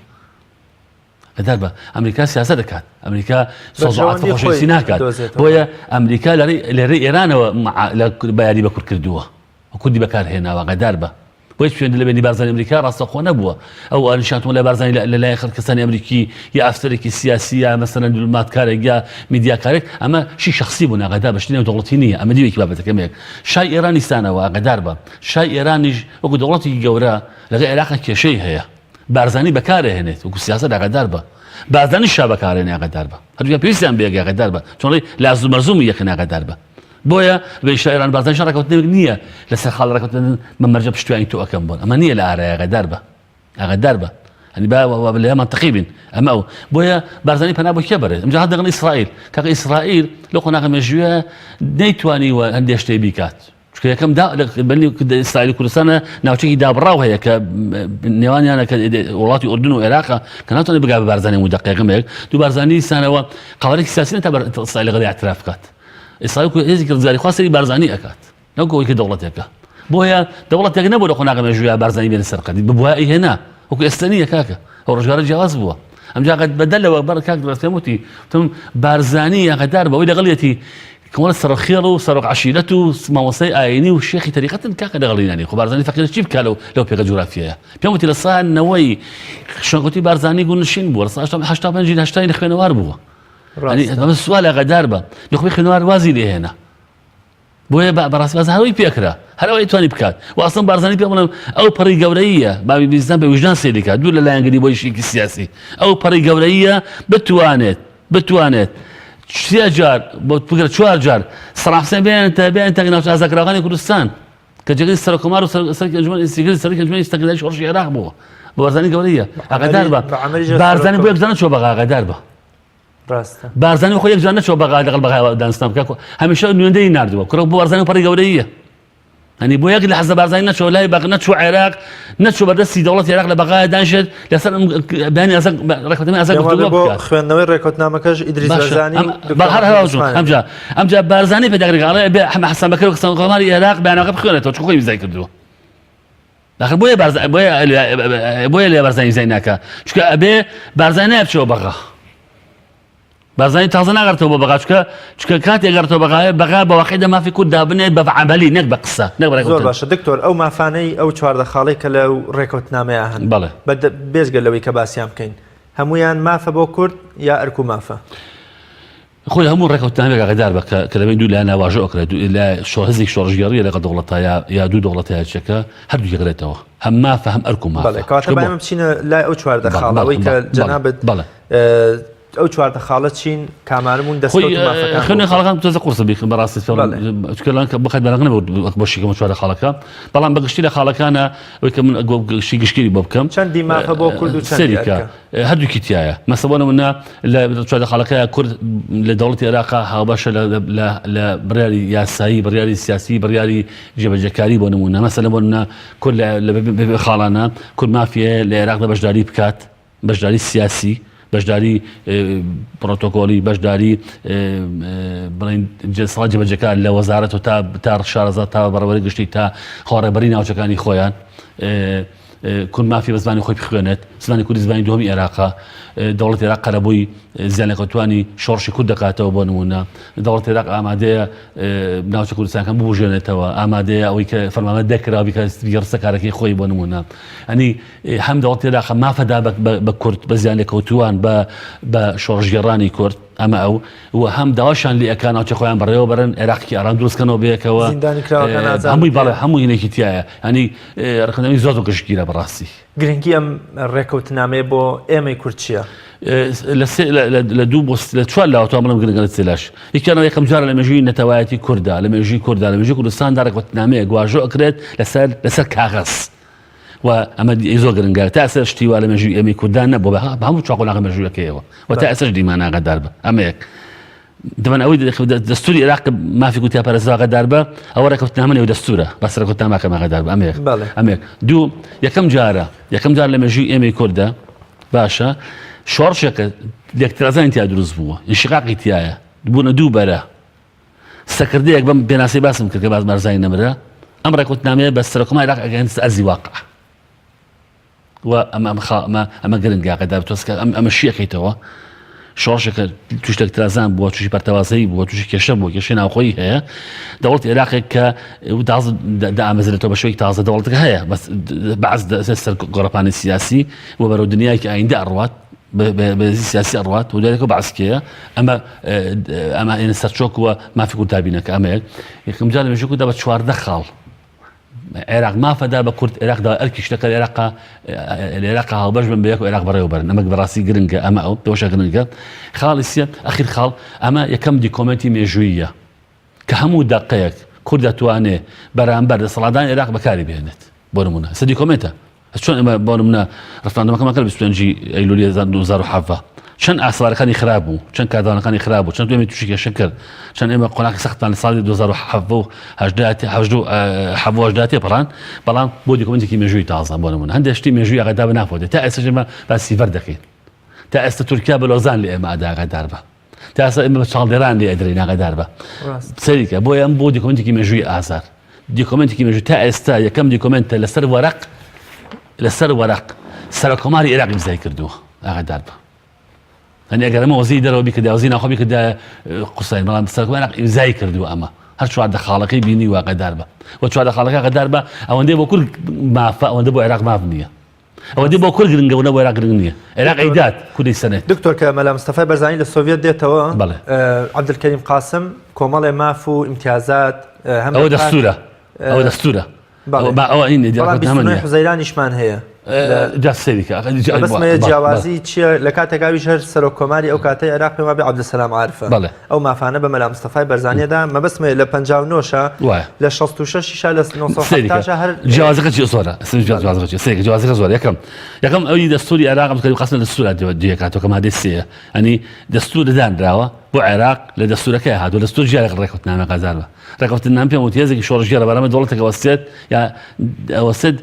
ئاگادار بە ئەمریکا سیاسە دەکات ئەمریکا سۆز و عاتفە بەرژەوەندی خۆشەویستی خۆی ناکات دۆزێتەوە. بۆیە ئەمریکا لە ڕێی لە ڕێی ئێرانەوە مع- لە بە یاری بە کورد کردووە و کوردی بەکارهێناوە ئاگادار بە بۆ هیچ پەیوەندی لە بەینی بارزانی ئەمریکا ڕاستەوخۆ نەبووە ئەو ئەنیشانتمە لە بارزانی لە لایەن خەڵک کەسانی ئەمریکی یا ئەفسەرێکی سیاسی یا مەسەلەن دیپلۆماتکارێک یا میدیاکارێک ئەمە شی شخصی بوون ئاگادار بە شتی نێودەوڵەتی نییە ئەمە دیوێکی بابەتەکەم یەک شای ئێران نیسانەوە ئاگادار بە شای ئێرانیش وەکو دەوڵەتێکی گەورە لەگەڵ عێراق کێشەی هەیە بارزانی بەکارهێنێت وەکو سیاسەت ئاگادار بە بارزانی شا بەکارێنێ ئاگادار بە هەردووکیان پێویستیان بە یەک ئاگادار بە چۆن لازم مەرزومی یەکن ئاگادار بە بۆیە بێ شاعران بارزانیش ڕێکەوتنێک نییە لەسەر خاڵ ڕێکەوتن بە مەرجە پشتیوانی تۆ ئەکەم بۆن ئەمە نییە لە ئارای ئاگادار بە ئاگادار بە هەنی با لە منطقی بین ئەمە ئەو بۆیە بارزانی پەنا بۆ کێ بەرێت ئەمجا دەگەڵ ئیسرائیل کاکە ئیسرائیل لە قۆناغە مێژوویە نەیتوانیوە هەندێک شتێ بیکات چونکە یەکەم دا ئیسرائیل کوردستانە ناوچێکی دابڕاو هەیە کە نێوانیانە کە وڵاتی ئوردن و عێراقە کە ناتوانێت بگا بە بارزانی و دقیقەمێک دوو بارزانی سانەوە قەوارێکی سیاسی تا ئیسرائیل لەگەڵ اعتراف بکات ئیسرائیل کو هێزێکی ڕزگاریخواز سەری بارزانی ئەکات نەک ئەوەی کە دەوڵەتێکە بۆیە دەوڵەتێک نەبوو لە قۆناغە مێژوویا بارزانی بێنە سەر قەدی ببوایە ئەیهێنا وەکو ئێستا نییە کاکە ئەو ڕۆژگارە جیاواز بووە ئەمجا بەدەل لەوە بەر کاک ڕاست پێم وتی وتم بارزانی ئاگادار بەوەی لەگەڵیەتی کۆمەڵە سەرۆک خێڵ و سەرۆک عەشیرەت و مامۆستای ئایینی و شێخی تەریقەتن کاکە لەگەڵی نانی خۆ بارزانی فەقیر چی بکا لەو لەو پێگە جوگرافیایە پێم وتی لە سا نەوەی شوێنکەوتووی بارزانی گوندنشین بووە لە سا هەشتا پێنجی هەشتای خوێنەوار بووە ئەمە سوال ئاگادار بە نخبەی خوێنەوار وازی لێهێنا بۆیە بەڕاستی باز هەروی پێکرا هەر ئەوەی توانی بکات و ئەسڵەن بارزانی پێ بڵێم ئەو پەڕی گەورەیە بابی بیزان بە ویژدان سەیری کات دوور لە لایەنگری بۆ یشێکی سیاسی ئەو پەڕی گەورەیە بتوانێت بتوانێت سێ جار بۆ بگرە چوار جار سەڵاح حسێن بێنێتە بێنێتە ناوچە ئازادکراوەکانی کوردستان کە جێگری سەرۆککۆمار و سەرۆکی ئەنجومەنی سیگری سەرۆکی ئەنجومەنی سەرکردایەتی شۆڕشی عێراق بووە. بارزانی گەورەیە. ئاگادار بە. بارزانی بۆ یەکجار نەچووە بەغا ئاگادار بە. ڕاستە. بارزانی خۆ یەکجار نەچووە بەغا لەگەڵ بەغا دانوستان بکات. هەمیشە نوێندەی ناردووە. کوڕە بۆ بارزانی پەڕی گەورەیە. هەنی بۆ یەک لەحزە بارزانی نەچوە لای بەغ نەچوە عێراق نەچوە بەردەستی دەوڵەتی عێراق لە بەغایە دانیشێت لەسەر ئەم بەیانی ئازاد ڕێککەوتنامەی ئازاد گفتوگۆ بکات. خوێندنەوەی ڕێککەوتنامەکەش ئیدریس بارزانی هەر ئەمجا ئەمجا بارزانی پێداگری ئەڵێ بێ حەمە حەسەن بەکر و سەرۆککۆماری عێراق بەیانەکە بخوێنێتەوە چونکە خۆی ئیمزای کردووە. داخر بۆیە بارزانی بۆیە بۆیە لێ بارزانی ئیمزای ناکا چونکە ئەبێ بارزانی نایە بچێەوە بەغا. بارزانی تازە ناگەڕێتەوە بۆ بەغا چونکە چونکە کاتێ گەڕێتەوە بەغا بەغا بە واقعی دە مافی کورد دابنێت بە عەمەلی نەک بە قسە نەک بە زۆر ڕێکەوتن باشە دکتۆر ئەو مافانەی ئەو 14 خاڵەی کە لەو ڕێکەوتنامەیە هەن بەڵێ. بە د- بێجگە لەوەی کە باسیان بکەین هەمویان مافە بۆ کورد یا ئەرک و مافە؟ خۆی هەموو ڕێکەوتنامێک ئاگادار بە کە کە لەبەین دوو لایەنە واژۆ ئەکرێت دوو لای شۆ هزێک شۆڕشگێڕیە لەگەڵ دەوڵەتە یا یا دوو دەوڵەتە یا چیەکە هەردووکی ئەگرێتەوە هەم مافە هەم ئەرک و مافە بەڵێ کەواتە چونکە با بۆ ئێمە بچینە لای ئەو 14 بەڵێ خاڵە بەڵێ ئەوەی کە بەڵێ جەنابت بەڵێ ئەو 14 خاڵە چین کامانە بوون خۆی دەستکەوت و مافەکان بۆ خوێندنی کورد؟ خاڵەکان تۆزە قورسە بیخ بەڕاستی فێڵم بەڵێ. چونکە لەنگ بخەت بەرەق نەبوو وەک بۆ شیکەمە چوارە خاڵەکە بەڵام بەگشتی لە خاڵەکانە ئەوەی کە من گشتی گشتگیری بۆ بکەم چەندی مافە بۆ کورد و چەندی سەریکە ئەرکە؟ هەردووکی تایە مەسە بۆ نمونە لە چوارە خاڵەکەیا کورد لە دەوڵەتی عێراقا هاوبەشە لە لە لە بڕیاری یاسایی بڕیاری سیاسی بڕیاری جێبەجێکاری بۆ نمونە مەسەلەن بۆ نمونە کورد لە لە بەبێ خاڵانە کورد مافی هەیە لە عێراقدا بەشداری بکات بەشداری سیاسی، بەشداری پڕۆتۆکۆلی، بەشداری بڵێین دەسەڵات جێبەجێکار لە وەزارەت و تا تا شارەزا تا بەڕێوەبەری گشتی تا خۆڕێبەری ناوچەکانی خۆیان کورد مافی بە زمانی خۆی بخوێنێت زمانی کوردی زمانی دووەمی عێراقە دەوڵەتی عێراق قەرەبووی زیانلێکەوتوانی شۆڕشی کورد دەکاتەوە بۆ نمونە دەوڵەتی عێراق ئامادەیە ناوچە کوردستانەکان ببوژێنێتەوە ئامادەیە ئەوەی کە فەرمانە دەکرا بیکە کارەکەی خۆی بۆ نمونە ئەنی هەم دەوڵەتی عێراق مافە دا بە کورد بە زیانلێکەوتووان بە بە شۆڕشگێڕانی کورد ئەمە ئەو و هەم داواشان لێ ئەکا ناوچە خۆیان بەڕێوە بەرن عێراقێکی ئارام دروست کەنەوە بەیەکەوە زیندانی کراوەکان ئازاد هەمووی بکرێن. بەڵێ هەموو هینێکی تایە ینی ڕێکەوتنامەی زۆر زۆر گشتگیرە بەڕاستی. گرنگی ئەم ڕێکەوتنامەیە بۆ ئێمەی کورد چییە؟ لە سێ لە دوو بۆ لە چوار لاوە توانم بڵێم گرنگە لە سێ لاش یەکیان یەکەم جارە لە مێژووی نەتەوایەتی کورددا لە مێژووی کورددا لە مێژووی کوردستاندا ڕێکەوتنامەیەک واژۆ ئەکرێت لەسەر لەسەر کاغەز و ئەمە زۆر گرنگە تا ئێستا شتی وا لە مێژووی ئێمەی کوردان نەبووە بە هەموو چوار قۆناغە مێژوویەکەیەوە و تا ئێستاش دیمان ئاگادار بە ئەمە یەک دەبەن ئەوەی دەستوری عێراق مافی کوتیا پەرستگا ئاگادار بە ئەوە ڕێکەوتنامە نێو دەستورە بەس ڕێکەوتنامەکە ئاگادار بە ئەمە یەک ئەمە یەک دوو یەکەم جارە یەکەم جار لە مێژووی ئێمەی کوردە باشە شۆڕشێکە لێکترازانی تیا دروست بووە ئینشقاقی تایە بوونە دوو بەرە سەکردەیەک بەم پێناسەی باسم کرد کە باز بارزانی نەمرە ئەم ڕێکوتنامەیە بە سەرۆککۆماری عێراق ئەگەیەنێتە ئەرزی واقع و ئەمە ئەم خا ئەمە ئەمە گرنگە ئاگادار تۆسکە ئەم ئەمە شیەکەیتەوە شۆڕشێکە توش لەکترازان بووە تووشی پەرتەوازەی بووە تووشی کێشە بووە کێشەی ناوخۆیی هەیە دەوڵەتی عێراقێک کە تازە دامەزرێتەوە بە شێوەیەکی تازە دەوڵەتەکە هەیە بەس بەعس سەر گۆڕەپانی سیاسی و بەرەو دنیایەکی ئایندە ئەڕوات بەهێزی سیاسی ئەڕوات و دوای بەعس کێیە ئەمە ئەمە ئێنە سەرچۆک وە مافی کورد دابینەکە ئەمە یەک یەکەم جار لە مێژووی کورددا بە 14 خاڵ عێراق مافەدا بە کورد عێراق دا ئەرکیش دەکات عێراق لە عێراق هاوبەش بن بە یەک و عێراق بەڕێوە بەرن ئەمە بەڕاستی گرنگە ئەمە ئەو دەوشە گرنگە خاڵی سێ ئەخیر خاڵ ئەمە یەکەم document ی مێژوویە کە هەموو دەقەیەک کورد دەتوانێ بەرامبەر دەسەڵاتدانی عێراق بەکاری بهێنێت بۆ نمونە سە document ە چۆن ئێمە بۆ نمونە ڕفراندۆمەکەمان کرد 25 ئەیلولی 2017 چەند ئاسوارەکانی خراپ بوو چەند کاردانەکانی خراپ بوو چەند ئێمە تووشی کێشە کرد چەند ئێمە قۆناغی سەختمان لە ساڵی 2017 18 تێپەڕان بەڵام بۆ document ێکی مێژووی تازە بۆ نمونە هەندێک شتی مێژووی ئاگادار بە نافۆتێ تا ئێستا ئێمە باسی سیڤەر دەکەین تا ئێستا تورکیا بە لۆزان لە ئێمە ئادا ئاگادار بە تا ئێستا ئێمە بە چاڵدێران لێ ئەدرێین ئاگادار بە سەریکە بۆیە ئەم بۆ document ێکی مێژووی ئازار document ێکی مێژوو تا ئێستا یەکەم document ە لەسەر وەرەق لەسەر وەرەق سەرۆککۆماری عێراق ئیمزای کردووە ئاگادار بە هەنی ئەگەر ئەمە وەزیری دەرەوە بیکردایە وەزیری ناوخۆ بیکردایە قسەی بەڵام سەرۆککۆماری عێراق ئیمزای کردووە ئەمە هەر 14 خاڵەکەی بینی واگەدار بە و 14 خاڵەکە ئاگادار بە ئەوەندەی بۆ کورد مافە ئەوەندە بۆ عێراق ماف نییە ئەوەندەی بۆ کورد گرنگە و نە بۆ عێراق گرنگ نییە. عێراق ئەیدات، کورد ئەیسەنێت. دکتۆر کە مەلا مستەفای بەرزانی لە سۆڤیەت دێتەوە، بەڵێ. عەبدولکەریم قاسم کۆمەڵێ ماف و ئیمتیازات هەم ئەوە دەستوورە. ئەوە دەستوورە. بەڵێ. با ئەوە ئین بەڵام 29 حوزەیرانیشمان هەیە. جا سەیری کە. مەبەستم ئەوەیە جیاوازی چییە لە کاتێک ئەویش هەر سەرۆک کۆماری ئەو کاتەی عێراق پێم وابێ عەبدولسەلام عارفە. بەڵێ. ئەو مافانە بە مەلا مستەفای بەرزانیە دا مەبەستم ئەوەیە لە 59 شا وایە. لە 66 شا لە سەیری 970 کە شا هەر جیاوازەکە چیە زۆرە جیاوازەکە چیە سەیری کە جیاوازەکە زۆرە یەکەم یەکەم ئەوی دەستوری عێراق عەبدولکەریم قاسم لە دەستورا جێکاتەوە کە مادەی سێیە ئەنی دەستور دانراوە بۆ. بۆ عێراق لە دەستورەکەی هاتووە دەستور جیا لە ڕێکەوتنامە قازار بە ڕێکەوتننامە پێم وت هێزێکی شۆڕشگێڕە بەرامبەر دەوڵەتێک ئەوەستێت یا ئەوەستێت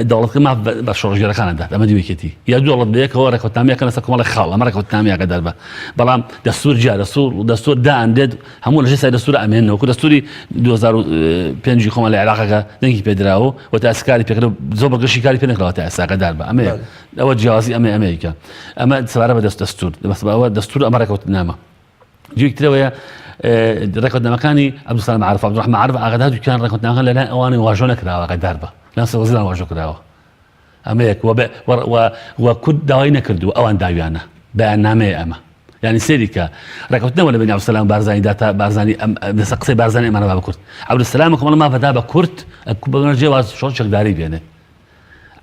دەوڵەتەکە ماف بە شۆڕشگێڕەکان ئەدات ئەمە دیوێکێتی یا دوو دەوڵەت بەیەکەوە ڕێکەوتنامەیەکە لەسەر کۆمەڵێک خاڵ ئەمە ڕێکەوتنامەیە ئاگادار بە بەڵام دەستور جیا دەستور دەستور دائەنرێت هەموو لەژێر سای دەستورە ئەمێننەوە وەکو دەستوری 2005 خۆمان لە عێراقەکە دەنگی پێدراوە و تا ئێستا کاری پێکرا زۆر بە گشتی کاری پێ نەکراوە تا ئێستا ئاگادار بە ئەمەیە ئەوە جیاوازی ئەمە ئەمەیکە ئەمە سەبارە بە دەست دەستور ئەوە دەستور ئەمە ڕێکەوتنامە جێی ترەوەیە ڕێکەوتنامەکانی عەبدولسەلام عارف عەبدولڕەحمان عارف ئاگادار دوکان ڕێکەوتنامەکان لەلایەن ئەوانەی واژۆ نەکراوە ئاگادار بە لەلایەن سەرۆک وەزیران واژۆ کراوە ئەمە یەک و کورد داوای نەکردووە ئەوان داویانە بەیاننامەیە ئەمە یعنی سەیری کە ڕێکەوتنەوە لە بین عەبدولسەلام بارزانی داتا بارزانی ئەم لەسەر قسەی بارزانی ئەمانە با بە کورد عەبدولسەلام کۆمەڵە مافەدا بە کورد بە مەرجێ واز شۆڕ چەکداری بێنێت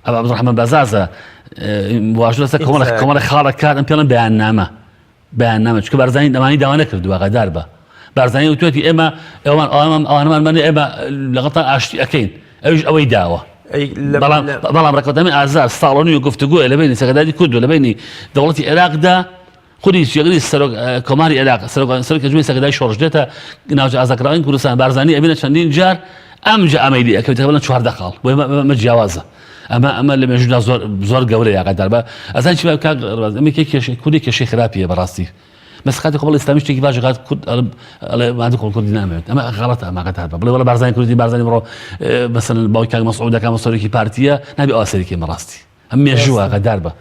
ئەو عەبدولڕەحمان بەزازە واژۆ لەسەر کۆمەڵە کۆمەڵە خاڵە کات ئەم پێڵم بەیاننامە بەیاننامە چونکە بارزانی ئەمانی داوا نەکردووە ئاگادار بە بارزانی وتوێتی ئێمە ئەوان ئەوان ئەوانمان بەنێ ئێمە لەگەڵتان ئاشتی ئەکەین ئەویش ئەوەی داوە بەڵام بەڵام ڕێککەوتنامەی ئازار ساڵۆنی و گفتوگۆیە لە بەینی سەرکردایەتی کورد و لە بەینی دەوڵەتی عێراقدا خودی جێگری سەرۆک کۆماری عێراق سەرۆک سەرۆک ئەنجومەنی سەرکردای شۆڕش دێتە ناوچە ئازادکراوانی کوردستان بارزانی ئەبینە چەندین جار ئەمجا ئەمەی لێ ئەکەوێتە بڵێن 14 خاڵ بۆ ئەمە جیاوازە ئەمە ئەمە لە مێژوودا زۆر زۆر گەورەیە ئاگادار بە ئەزان چی کاک ڕاز ئەمە کێ کێشەی کوردی کێشەی خراپیە بەڕاستی بەس کاتێک کۆمەڵی ئیسلامی شتێکی باش کات کورد ئەڵێ مادە کۆڵ کوردی نامەوێت ئەمە غەڵەتە ئەمە ئاگادار بە بڵێ وەڵا بارزانی کوردی بارزانی بڕۆ مەسەلەن باوکی کاک مەسعود دەکا مەسەلەکی پارتیە نابێ ئەوە سەریکەی بەڕاستی ئەم مێژووە ئاگادار بە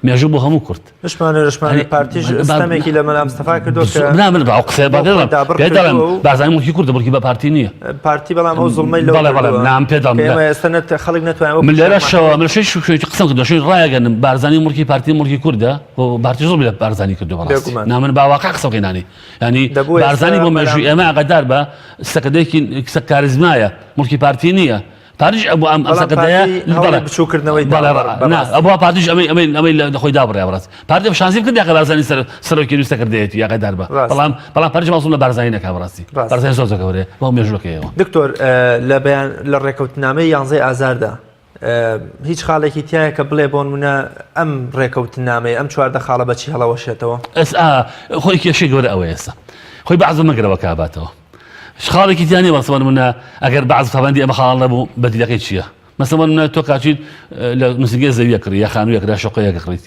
مێژوو بۆ هەموو کورد. شمانە شمانە پارتیش ستەمێکی لە مەلا مستەفا کردووە کە نا من ئەو قسەیە با پێ دەڵێم پێ دەڵێم بارزانی موڵکی کوردە موڵکی بە پارتی نییە. پارتی بەڵام ئەو زوڵمەی لەو بەڵێ بەڵێ کردووە نا من پێ دەڵێم کە ئێمە ئێستا نەت خەڵک نەتوانێت وەکو من شێخ لێرەشەوە محەممەد من شوێن شوێن قسەم کردووە شوێن ڕایەگەنم بارزانی موڵکی پارتی موڵکی کوردە و پارتی زوڵمی لە بارزانی کردووە بەڕاستی بێگومان نا من با واقع قسە بکەین نانی یانی دەبوو ئێستا بارزانی بۆ مەلا مێژووی ئێمە ئاگادار بە سەکردەیەکی کاریزمایە موڵکی پارتی نییە پارتیش ئەبوو ئەم بەڵام سەکردەیە پارتی هەوڵی بەڵێ بچووکردنەوەی بەڵێ داوە نا بەڕاستی ئەبوو پارتیش ئەمەی ئەمەی ئەمەی لە خۆی دابڕێ بەڕاست پارتی ئەم شانسی بکرد یاقە بارزانی سەر سەرۆکی نووی سەکردەیەتی یاقەدار بە ڕاستە بەڵام بەڵام پارتیش مەزڵوم لە بارزانی نەکا بەڕاستی ڕاستە بارزانی زۆر زۆر گەورەیە بەو مێژووەکەیەوە. دکتۆر لە بەیان لە ڕێکەوتنامەی یانزەی ئازاردا هیچ خاڵێکی تایە کە بڵێ بۆنمونە ئەم ڕێکەوتنامەیە ئەم 14 خاڵە بەچی هەڵەوەشێتەوە؟ ئێس ئا خۆی کێشەی گەورە ئەوەیە ئێستا خۆی بەعس مەگرەوە کاباتەوە هیچ خاڵێکی تیا نیە بەس نمونە ئەگەر بەعس پابەندی ئەمە خاڵ نەبوو بەدیلەکەی چییە مەسەڵەن نمونە تۆ کاچیت لە نووسینگەی زەویە کڕی یا خانوویە کڕی یا شوقەیە کڕیت